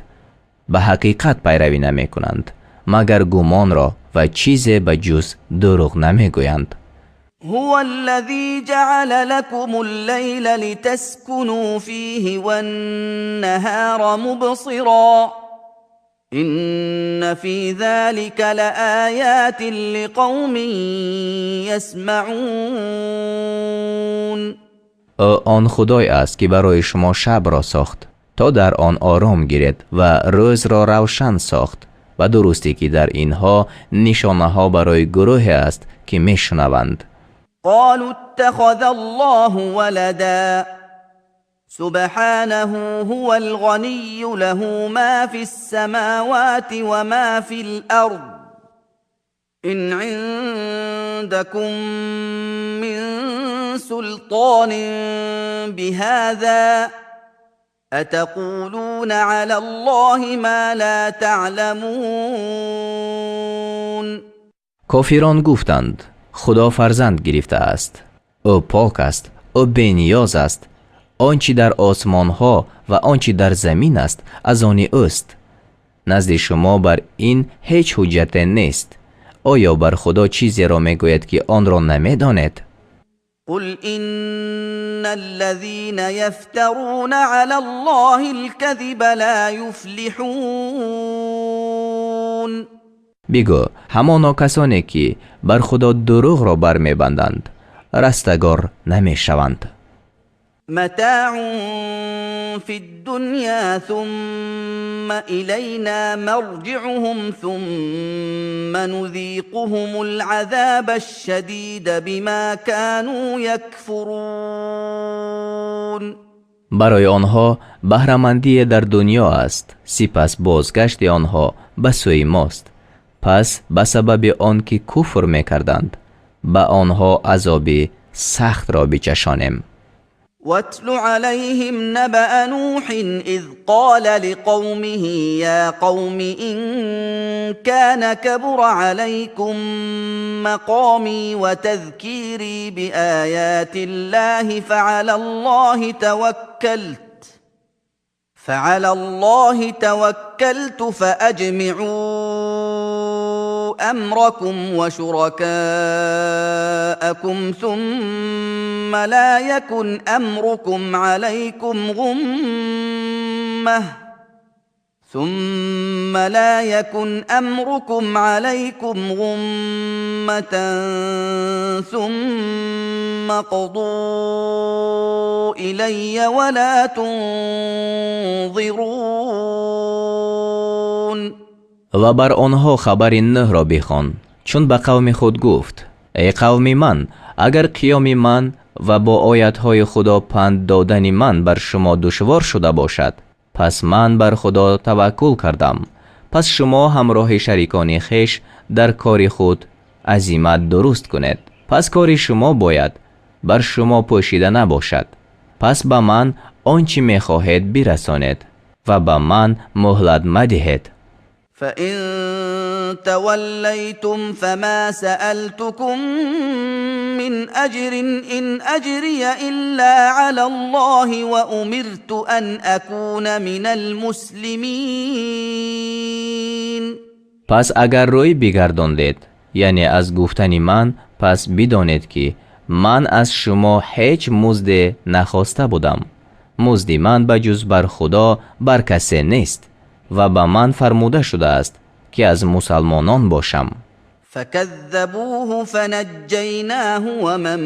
ба ҳақиқат пайравӣ намекунанд, магар гумонро, ва чизе ба ҷуз дурӯғ намегӯянд. هو الذي جعل لكم الليل لتسكنوا فيه والنهار مبصرا إن في ذلك لآيات لقوم يسمعون. Ӯ он Худое аст, ки барои шумо шабро сохт, то дар он ором гиред, ва рӯзро равшан сохт. Ба дурустӣ, ки дар инҳо нишонаҳо барои гурӯҳе аст, ки мешунаванд. قالوا اتخذ الله ولدا سبحانه هو الغني له ما في السماوات وما في الارض ان عندكم من سلطان بهذا اتقولون على الله ما لا تعلمون. Кофирон гуфтанд: Худо фарзанд гирифтааст. Ӯ пок аст, ӯ бениёз аст. Он чӣ дар осмонҳо ва он чӣ дар замин аст, аз они ӯст. Назди шумо бар ин ҳеҷ ҳуҷҷате нест. Оё бар Худо чизеро мегӯед, ки онро намедонед? قل ان الذين يفترون على الله الكذب لا يفلحون. Бигӯ: ҳамоно касоне ки бар Худо дурӯғро бармебанданд, растагор намешаванд. متاع في الدنيا ثم الينا مرجعهم ثم نذيقهم العذاب الشديد بما كانوا يكفرون. Барои онҳо баҳрамандие дар дунё аст, сипас бозгашти онҳо ба сӯи мост. Пас ба сабаби он ки куфр мекарданд, ба онҳо азоби сахтро бичашонем. واتل عليهم نبأ نوح إذ قال لقومه يا قوم إن كان كبر عليكم مقامي وتذكيري بآيات الله فعلى الله توكلت فأجمعوا أمركم وشركاءكم ثم لا يكن أمركم عليكم غمة ثم لا يكن أمركم عليكم غمة ثم اقضوا إلي ولا تنظرون. Ва бар онҳо хабари Нӯҳро бихон, чун ба қавми худ гуфт: эй қавми ман, агар қиёми ман ва бо оятҳои Худо панд додани ман бар шумо душвор шуда бошад, пас ман бар Худо таваккул кардам. Пас шумо ҳамроҳи шарикони хеш дар кори худ азимат дуруст кунед. Пас кори шумо бояд бар шумо пӯшида набошад. Пас ба ман он чӣ мехоҳед бирасонед ва ба ман муҳлат мадиҳед. فإن توليتم فما سألتكم من أجر إن أجري إلا على الله وأمرت أن أكون من المسلمين. Пас агар рӯй бигардондед, яъне аз гуфтани ман, пас бидонед, ки ман аз шумо ҳеҷ музде нахоста будам. Музди ман ба ҷуз бар Худо бар касе нест ва ба ман фармуда шудааст, ки аз мусалмонон бошам. فكذبوه فنجيناه ومن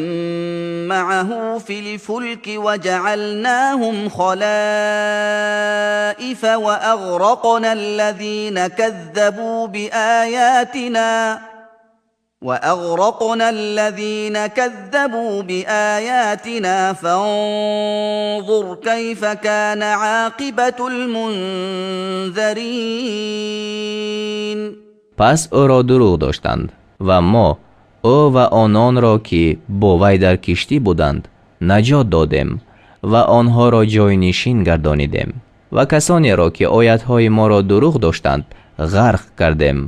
معه في الفلك وجعلناهم خلائف واغرقنا الذين كذبوا باياتنا، فانظر كيف كان عاقبه المنذرين. Пас ӯро дурӯғ доштанд ва мо ӯ ва ононро, ки бо вай дар киштӣ буданд, наҷот додем ва онҳоро ҷойнишин гардонидем ва касонеро, ки оятҳои моро дурӯғ доштанд, ғарқ кардем.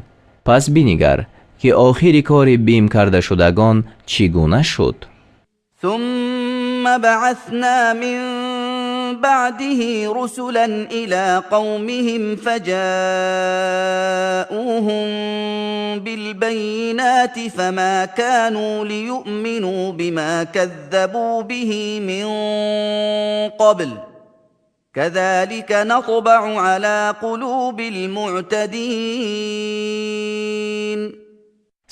Пас бинигар, ки охири кори бим кардашудагон чӣ гуна шуд. ثم بعثنا من بعده رسلا الى قومهم فجاءوهم بالبينات، فما كانوا ليؤمنوا بما كذبوا به من قبل. كذلك نطبع على قلوب المعتدين.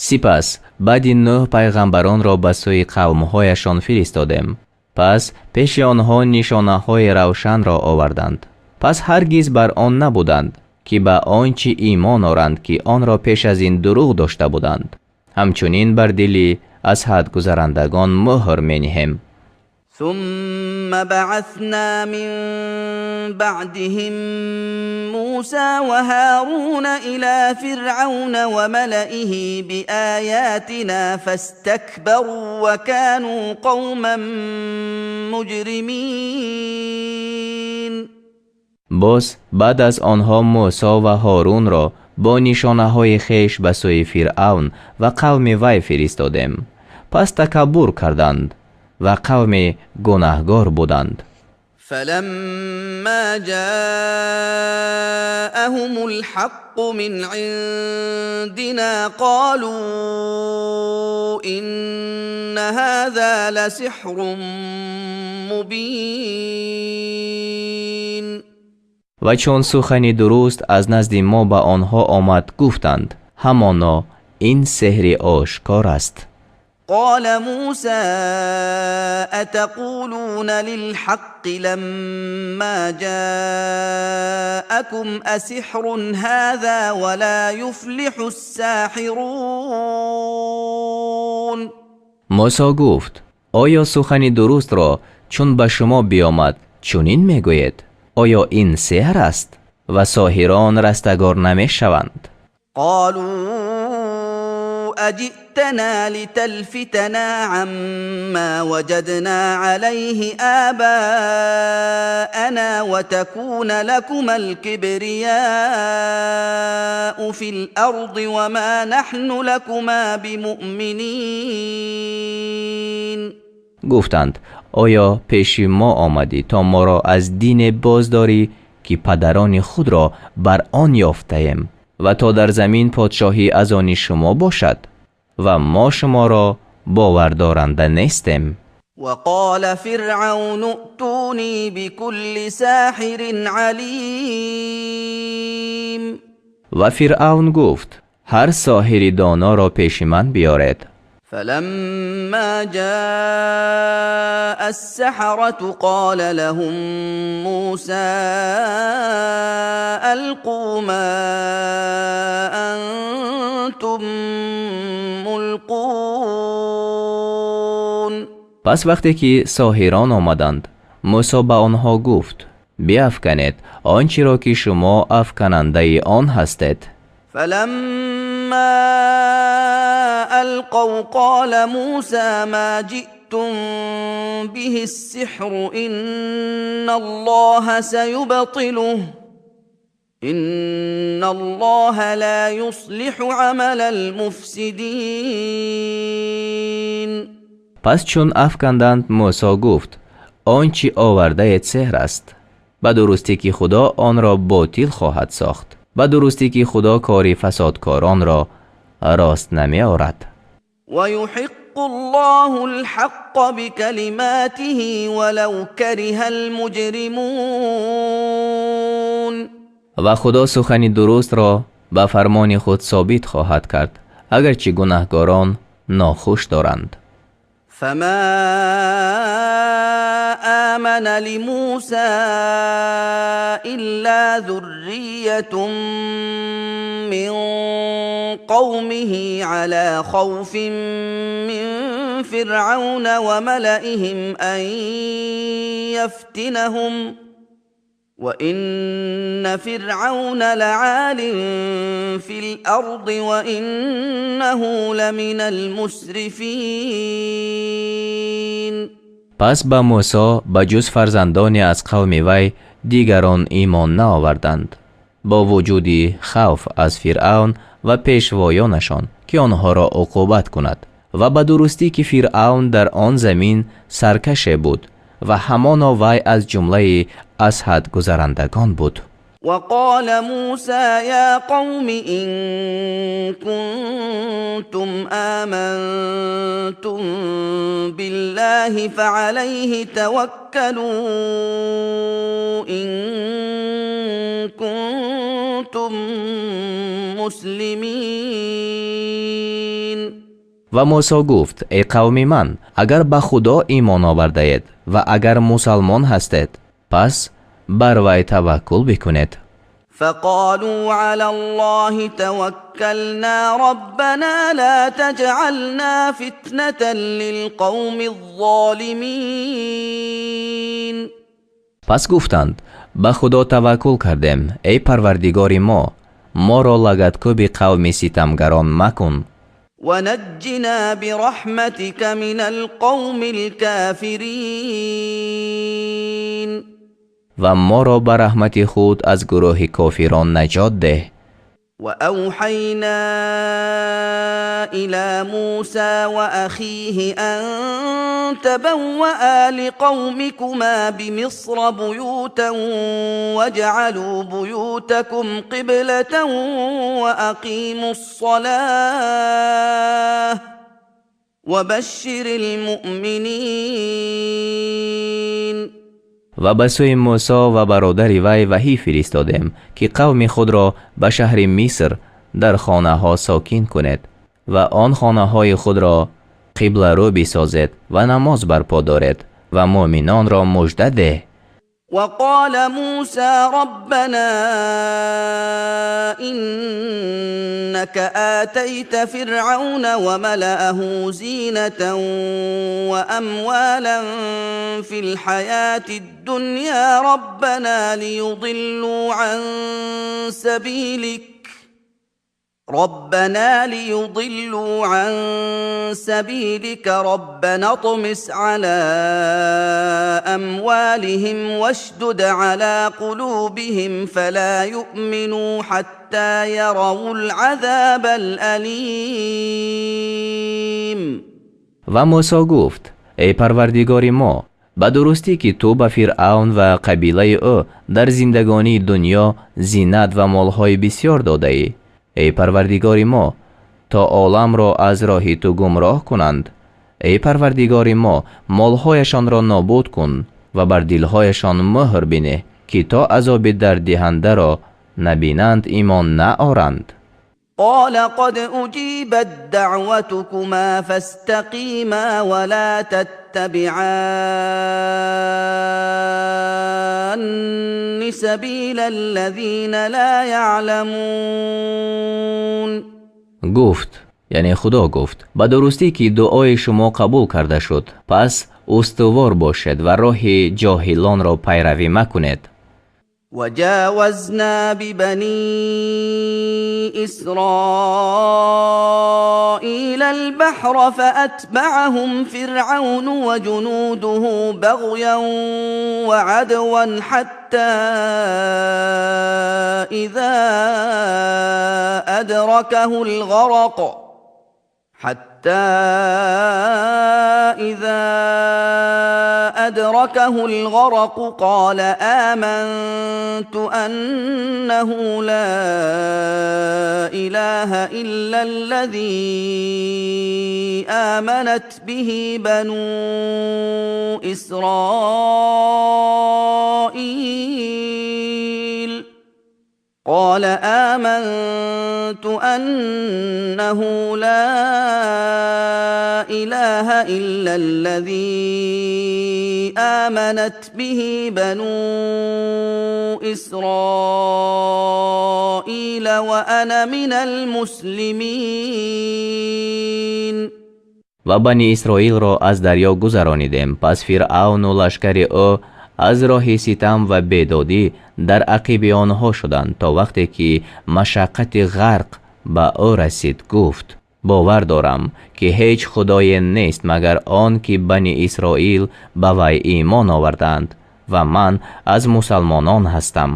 Сипас баъди Нӯҳ пайғамбаронро ба сӯи қавмҳояшон фиристодем. Пас пеши онҳо нишонаҳои равшанро оварданд. Пас ҳаргиз бар он набуданд, ки ба он чӣ имон оранд, ки онро пеш аз ин дурӯғ дошта буданд. Ҳамчунин бар дили аз ҳад гузарандагон муҳр мениҳем. ثم بعثنا من بعدهم موسى وهارون الى فرعون وملئه باياتنا، فاستكبروا وكانوا قوما مجرمين. Боз баъд аз онҳо Мӯсо ва Ҳорунро бо нишонаҳои хеш ба сӯи Фиръавн ва қавми вай фиристодем. Пас такаббур карданд ва қавми гунаҳгор буданд. فلما جاءهم الحق من عندنا قالوا ان هذا لسحر مبين. Ва чун сухани дуруст аз назди мо ба онҳо омад, гуфтанд: ҳамоно ин сеҳри ошкор аст. قال موسى اتقولون للحق لما جاءكم، اسحر هذا ولا يفلح الساحرون. Мӯсо гуфт: оё сухани дурустро чун ба шумо биомад, чунин мегӯед? Оё ин сеҳр аст ва соҳирон растагор намешаванд? قالوا اجئتنا لتلفتنا عما وجدنا عليه اباءنا وتكون لكما الكبرياء في الارض وما نحن لكما بمؤمنين. Гуфтанд: оё пеши мо омадӣ, то моро аз дине боздорӣ, ки падарони худро бар он ёфтаем, ва то дар замин подшоҳӣ аз они шумо бошад, ва мо шуморо бовардоранда нестем? وقال فرعون ائتوني بكل ساحر عليم. Ва Фиръавн гуфт: ҳар соҳири доноро пеши ман биёред. فلما جاء السحرة قال لهم موسى ألقوا ما أنتم ملقون. Пас вақте ки соҳирон омаданд, Мӯсо ба онҳо гуфт: биафканед он чиро, ки шумо афканандаи он ҳастед. فلما ألقوا قال موسى ما جئتم به السحر، إن الله سيبطله، إن الله لا يصلح عمل المفسدين. Пас чун афканданд, Мӯсо гуфт: он чӣ овардаед сеҳр аст. Ба дурустӣ, ки Худо онро ботил хоҳад сохт. Ба дурустӣ ки Худо кори фасодкоронро рост намеорад. ويحق الله الحق بكلماته ولو كره المجرمون. Ва Худо сухани дурустро ба фармони худ собит хоҳад кард, агарчи гунаҳгорон нохуш доранд. فما آمن لموسى إلا ذرية من قومه على خوف من فرعون وملئهم أن يفتنهم وإن فرعون لعال في الأرض وإنه لمن المسرفين. Пас ба Мусо ба ҷуз фарзандоне аз қавми вай дигарон имон наоварданд, бо вуҷуди хавф аз Фиръавн ва пешвоёнашон, ки онҳоро уқубат кунад. Ва ба дурустӣ ки Фиръавн дар он замин саркаше буд ва ҳамоно вай аз ҷумлаи аз ҳад гузарандагон буд. وقال موسى يا قوم إن كنتم آمنتم بالله فعليه توكلوا إن كنتم مسلمين. Ва Мусо гуфт: эй қавми ман, агар ба Худо имон овардаед ва агар мусалмон ҳастед, пас бар вай таваккул бикунед. فقالوا على الله توكلنا ربنا لا تجعلنا فتنة للقوم الظالمين. Пас гуфтанд: ба Худо таваккул кардем, эй Парвардигори мо, моро лагадкӯби қавми ситамгарон макун. ونجنا برحمتك من القوم الكافرين. Ва моро ба раҳмати худ аз гурӯҳи кофирон наҷот деҳ. وأوحينا إلى موسى وأخيه أن تبوآ لقومكما بمصر بيوتا واجعلوا بيوتكم قبلة وأقيموا الصلاة وبشر المؤمنين. Ва ба сӯи Мусо ва бародари вай ваҳӣ фиристодем, ки қавми худро ба шаҳри Миср дар хонаҳо сокин кунед ва он хонаҳои худро қибларӯ бисозед ва намоз барпо доред ва муъминонро мужда деҳ. وقال موسى ربنا إنك آتيت فرعون وملأه زينة وأموالا في الحياة الدنيا ربنا ليضلوا عن سبيلك ربنا ليضلوا عن سبيلك ربنا اطمس على أموالهم واشدد على قلوبهم فلا يؤمنوا حتى يروا العذاب الأليم. Ва Мусо гуфт: эй Парвардигори мо, ба дурустӣ ки ту ба Фиръавн ва қабилаи ӯ дар зиндагонии дунё зинат ва молҳои бисёр додаӣ. Эй Парвардигори мо, то оламро аз роҳи ту гумроҳ кунанд. Эй Парвардигори мо, молҳояшонро нобуд кун ва бар дилҳояшон муҳр бинеҳ, ки то азоби дарддиҳандаро набинанд, имон наоранд. قال قد أجيبت دعوتكما فاستقيما ولا تتبعان سبيل الذين لا يعلمون. Гуфт, яъне Худо гуфт: ба дурустӣ ки дуои шумо қабул карда шуд, пас устувор бошед ва роҳи ҷоҳилонро пайравӣ макунед. وجاوزنا ببني إسرائيل البحر فأتبعهم فرعون وجنوده بغيا وعدوا حتى إذا أدركه الغرق حتى حتى إذا أدركه الغرق قال آمنت أنه لا إله إلا الذي آمنت به بنو إسرائيل قال آمنت أنه لا إله إلا الذي آمنت به بنو إسرائيل وأنا من المسلمين. Ва Бани Исроилро аз дарё гузаронидем, пас Фиръавну лашкари ӯ аз роҳи ситам ва бедодӣ дар ақиби онҳо шуданд, то вақте ки машаққати ғарқ ба ӯ расид, гуфт: бовар дорам, ки ҳеҷ худое нест, магар он ки Бани Исроил ба вай имон овардаанд, ва ман аз мусалмонон ҳастам.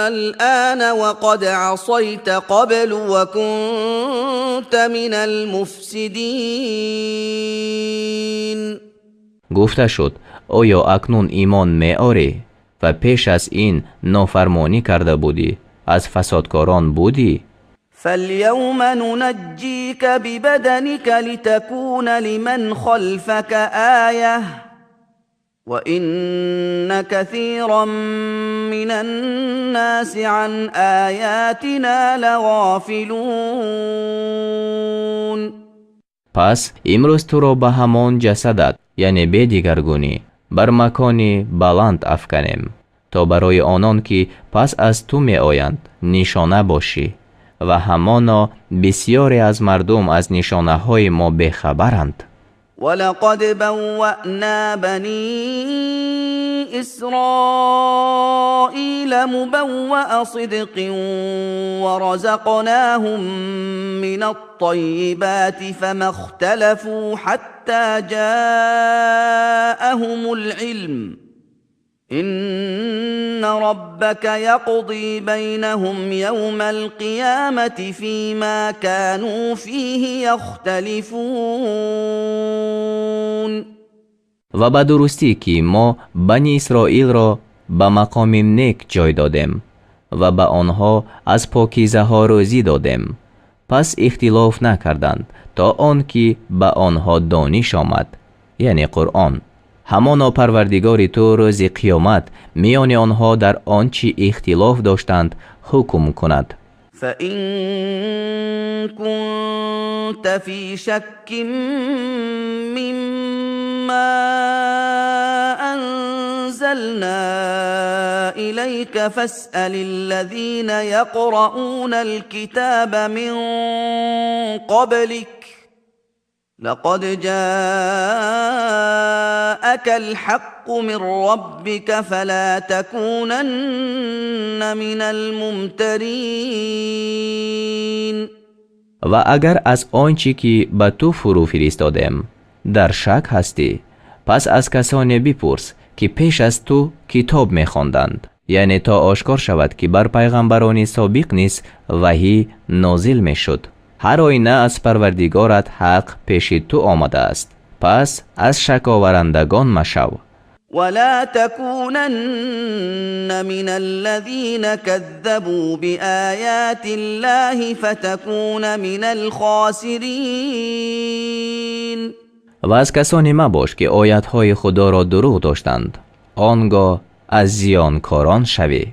الآن وقد عصيت قبل وكنت من المفسدين. Гуфта шуд: оё акнун имон меорӣ ва пеш аз ин нофармонӣ карда будӣ, аз фасодкорон будӣ? فاليوم ننجيك ببدنك لتكون لمن خلفك آية وإن كثيرا من الناس عن آياتنا لغافلون. Пас имрӯз туро ба ҳамон ҷасадат, яъне бе дигаргунӣ, бар макони баланд афканем, то барои онон ки пас аз ту меоянд нишона бошӣ, ва ҳамоно бисёре аз мардум аз нишонаҳои мо бехабаранд. ولقد بوأنا بني إسرائيل مبوأ صدق ورزقناهم من الطيبات فما اختلفوا حتى جاءهم العلم إن ربك يقضي بينهم يوم القيامة فيما كانوا فيه يختلفون. Ва ба дурустӣ, ки мо Бани Исроилро ба мақоми нек ҷой додем ва ба онҳо аз покизаҳо рӯзӣ додем, пас ихтилоф накарданд, то он ки ба онҳо дониш омад, яъне Қуръон. Ҳамоно Парвардигори ту рӯзи қиёмат миёни онҳо дар он чӣ ихтилоф доштанд ҳукм кунад. فإن كنت في شك مما أنزلنا إليك فاسأل الذين يقرؤون الكتاب من قبلك لقد جاءك الحق من ربك فلا تكونن من الممترين. Ва агар аз он чӣ ки ба ту фурӯ фиристодем дар шак ҳастӣ, пас аз касоне бипурс, ки пеш аз ту китоб мехонданд, яъне то ошкор шавад, ки бар пайғамбарони собиқ низ ваҳӣ нозил мешуд. Ҳар оина аз Парвардигорат ҳақ пеши ту омадааст, пас аз шаковарандагон машав. ولا تكونن من الذين كذبوا بآيات الله فتكون من الخاسرين. Ва аз касоне мабош, ки оятҳои Худоро дурӯғ доштанд, он гоҳ аз зиёнкорон шавӣ.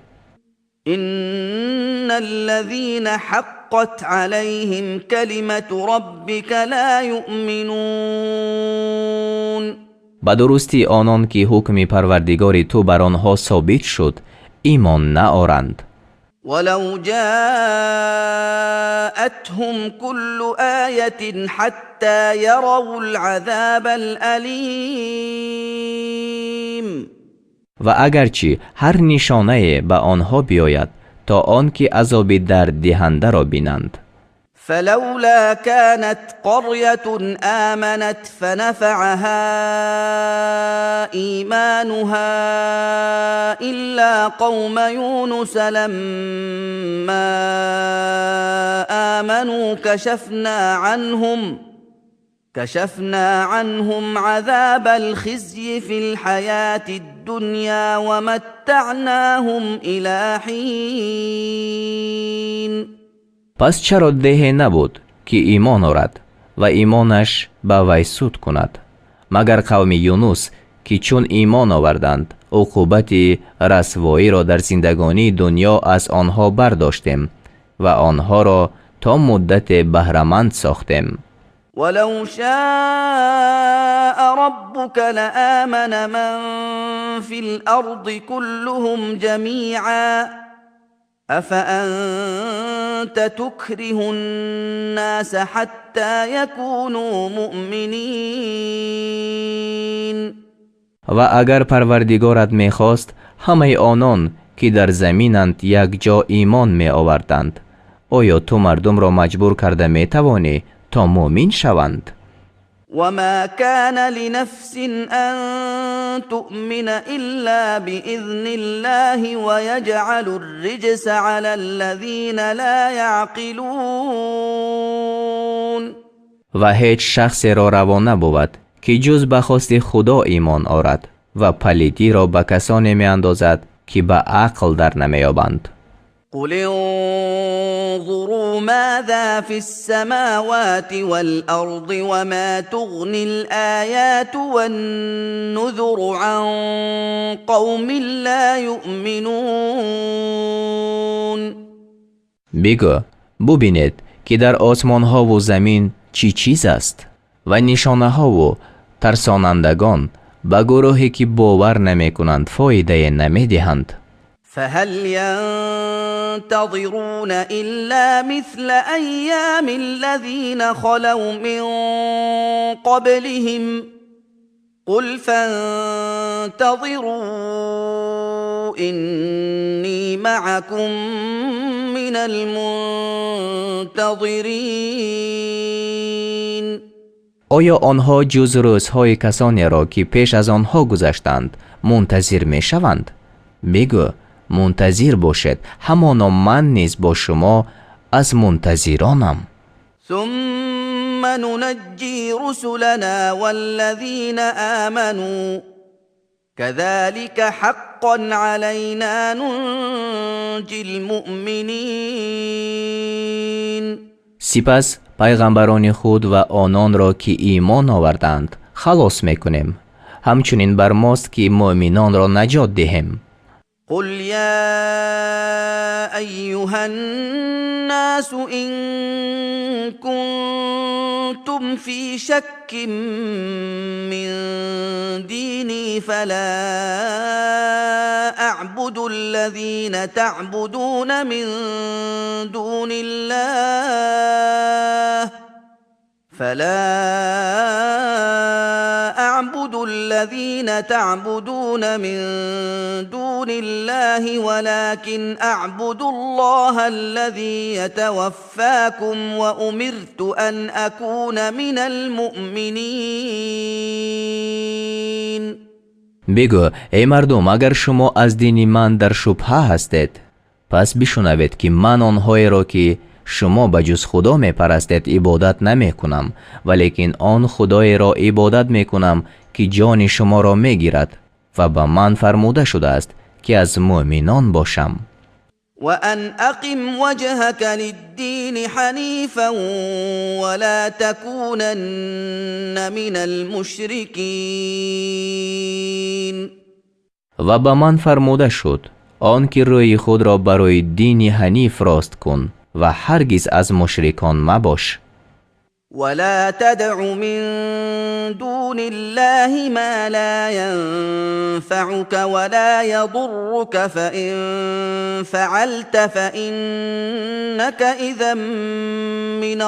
إن الذين حقت عليهم كلمة ربك لا يؤمنون. Ба дурустӣ, онон ки ҳукми Парвардигори ту бар онҳо собит шуд, имон наоранд. ولو جاءتهم كل آية حتى يروا العذاب الأليم. Ва агарчи ҳар нишонае ба онҳо биёяд, то он ки азоби дарддиҳандаро бинанд. فلولا كانت قرية آمنت فنفعها ايمانها الا قوم يونس لما امنوا كشفنا عنهم عذاب الخزي في الحياه الدنيا ومتعناهم الى حين. Пас чаро деҳе набуд, ки имон орад ва имонаш ба вай суд кунад, магар қавми Юнус, ки чун имон оварданд, уқубати расвоиро дар зиндагонии дунё аз онҳо бардоштем ва онҳоро то муддате баҳраманд сохтем. ولو شاء ربك لآمن من في الأرض كلهم جميعا أفأنت تكره الناس حتى يكونوا مؤمنين؟ Ва агар Парвардигорат мехост, ҳамаи онон, ки дар заминанд, якҷо имон меоварданд. Оё ту мардумро маҷбур карда метавонӣ, то муъмин шаванд? وما كان لنفس أن تؤمن إلا بإذن الله ويجعل الرجس على الذين لا يعقلون. Ва ҳеҷ шахсеро раво набувад, ки ҷуз ба хости Худо имон орад, ва палидиро ба касоне меандозад, ки ба ақл дар намеёбанд. قل انظروا ماذا في السماوات والارض وما تغني الايات والنذر عن قوم لا يؤمنون. Бигӯ: бубинед, ки дар осмонҳову замин чӣ чиз аст, ва нишонаҳову тарсонандагон ба гурӯҳе, ки бовар намекунанд, фоидае намедиҳанд. فهل ينتظرون الا مثل ايام الذين خلوا من قبلهم قل فانتظروا اني معكم من المنتظرين. Оё онҳо ҷуз рӯзҳои касонеро, ки пеш аз онҳо гузаштанд, мунтазир мешаванд? Бигӯ: мунтазир бошед, ҳамоно ман низ бо шумо аз мунтазиронам. ثم ننجي رسلنا والذين امنوا كذلك حقا علينا ننجي المؤمنين. Сипас пайғамбарони худ ва ононро, ки имон оварданд, халос мекунем. Ҳамчунин бар мост, ки муъминонро наҷот диҳем. قل يا ايها الناس ان كنتم في شك من ديني فلا اعبد الذين تعبدون من دون الله فلا اعبد الذين تعبدون من دون الله ولكن اعبد الله الذي يتوفاكم وامرت ان اكون من المؤمنين. Бигӯ: эй мардум, агар шумо аз дини ман дар шубҳа ҳастед, пас бишунавед, ки ман онҳоеро, ки шумо ба ҷуз Худо мепарастед, ибодат намекунам, валекин он Худоеро ибодат мекунам, ки ҷони шуморо мегирад, ва ба ман фармуда шудааст, ки аз муъминон бошам. وان اقم وجهك للدين حنيفا ولا تكونن من المشركين. Ва ба ман фармуда шуд он ки рӯи худро барои дини ҳаниф рост кун ва ҳаргиз аз мушрикон мабош. ولا تدع من دون الله ما لا ينفعك ولا يضرك فان فعلت فانك اذا من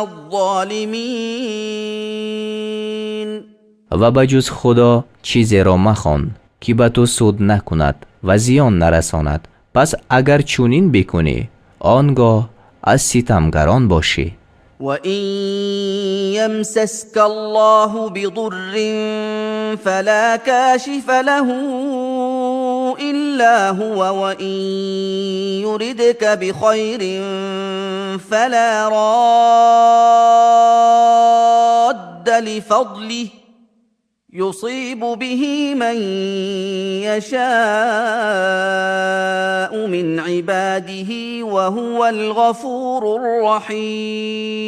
الظالمين. Ва ба ҷуз Худо чизеро махон, ки ба ту суд накунад ва зиён нарасонад. Пас агар чунин бикунӣ, он гоҳ аз ситамгарон бошӣ. وإن يمسسك الله بضر فلا كاشف له إلا هو وإن يردك بخير فلا راد لفضله يصيب به من يشاء من عباده وهو الغفور الرحيم.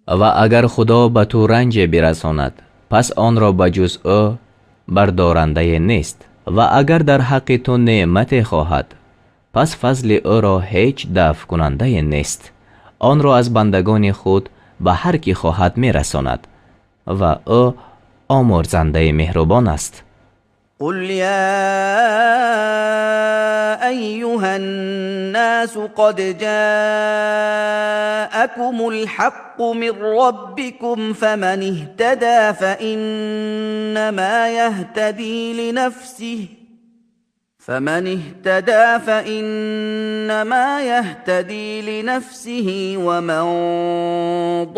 Ва агар Худо ба ту ранҷе бирасонад, пас онро ба ҷуз ӯ бардорандае нест, ва агар дар ҳаққи ту неъмате хоҳад, пас фазли ӯро ҳеҷ дафъкунандае нест. Онро аз бандагони худ ба ҳар кӣ хоҳад мерасонад, ва ӯ омурзандаи меҳрубон аст. قل يا ايها الناس قد جاءكم الحق من ربكم، فمن اهتدى فانما يهتدي لنفسه ومن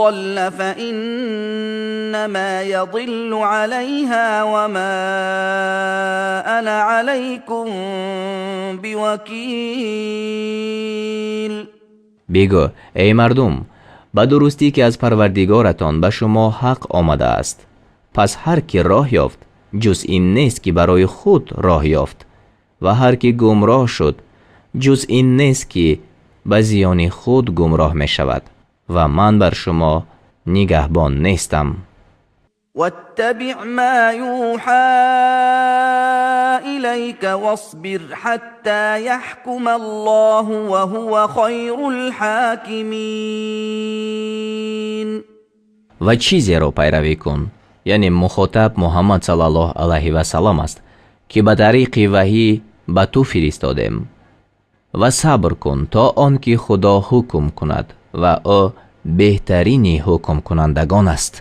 ضل فانما يضل عليها وما انا عليكم بوكيل. Бигӯ: эй мардум, ба дурустӣ ки аз Парвардигоратон ба шумо ҳақ омадааст. Пас ҳар ки роҳ ёфт, ҷуз ин нест, ки барои худ роҳ ёфт, ва ҳар ки гумроҳ шуд, ҷуз ин нест, ки ба зиёни худ гумроҳ мешавад, ва ман бар шумо нигаҳбон нестам. واتبع ما يوحى اليك واصبر حتى يحكم الله وهو خير الحاكمين. Ва чизеро пайравӣ кун, яъне мухотаб Муҳаммад саллаллоҳу алайҳи васаллам аст, ки ба тариқи ваҳӣ ба ту фиристодем, ва сабр кун, то он ки Худо ҳукм кунад, ва ӯ беҳтарини ҳукмкунандагон аст.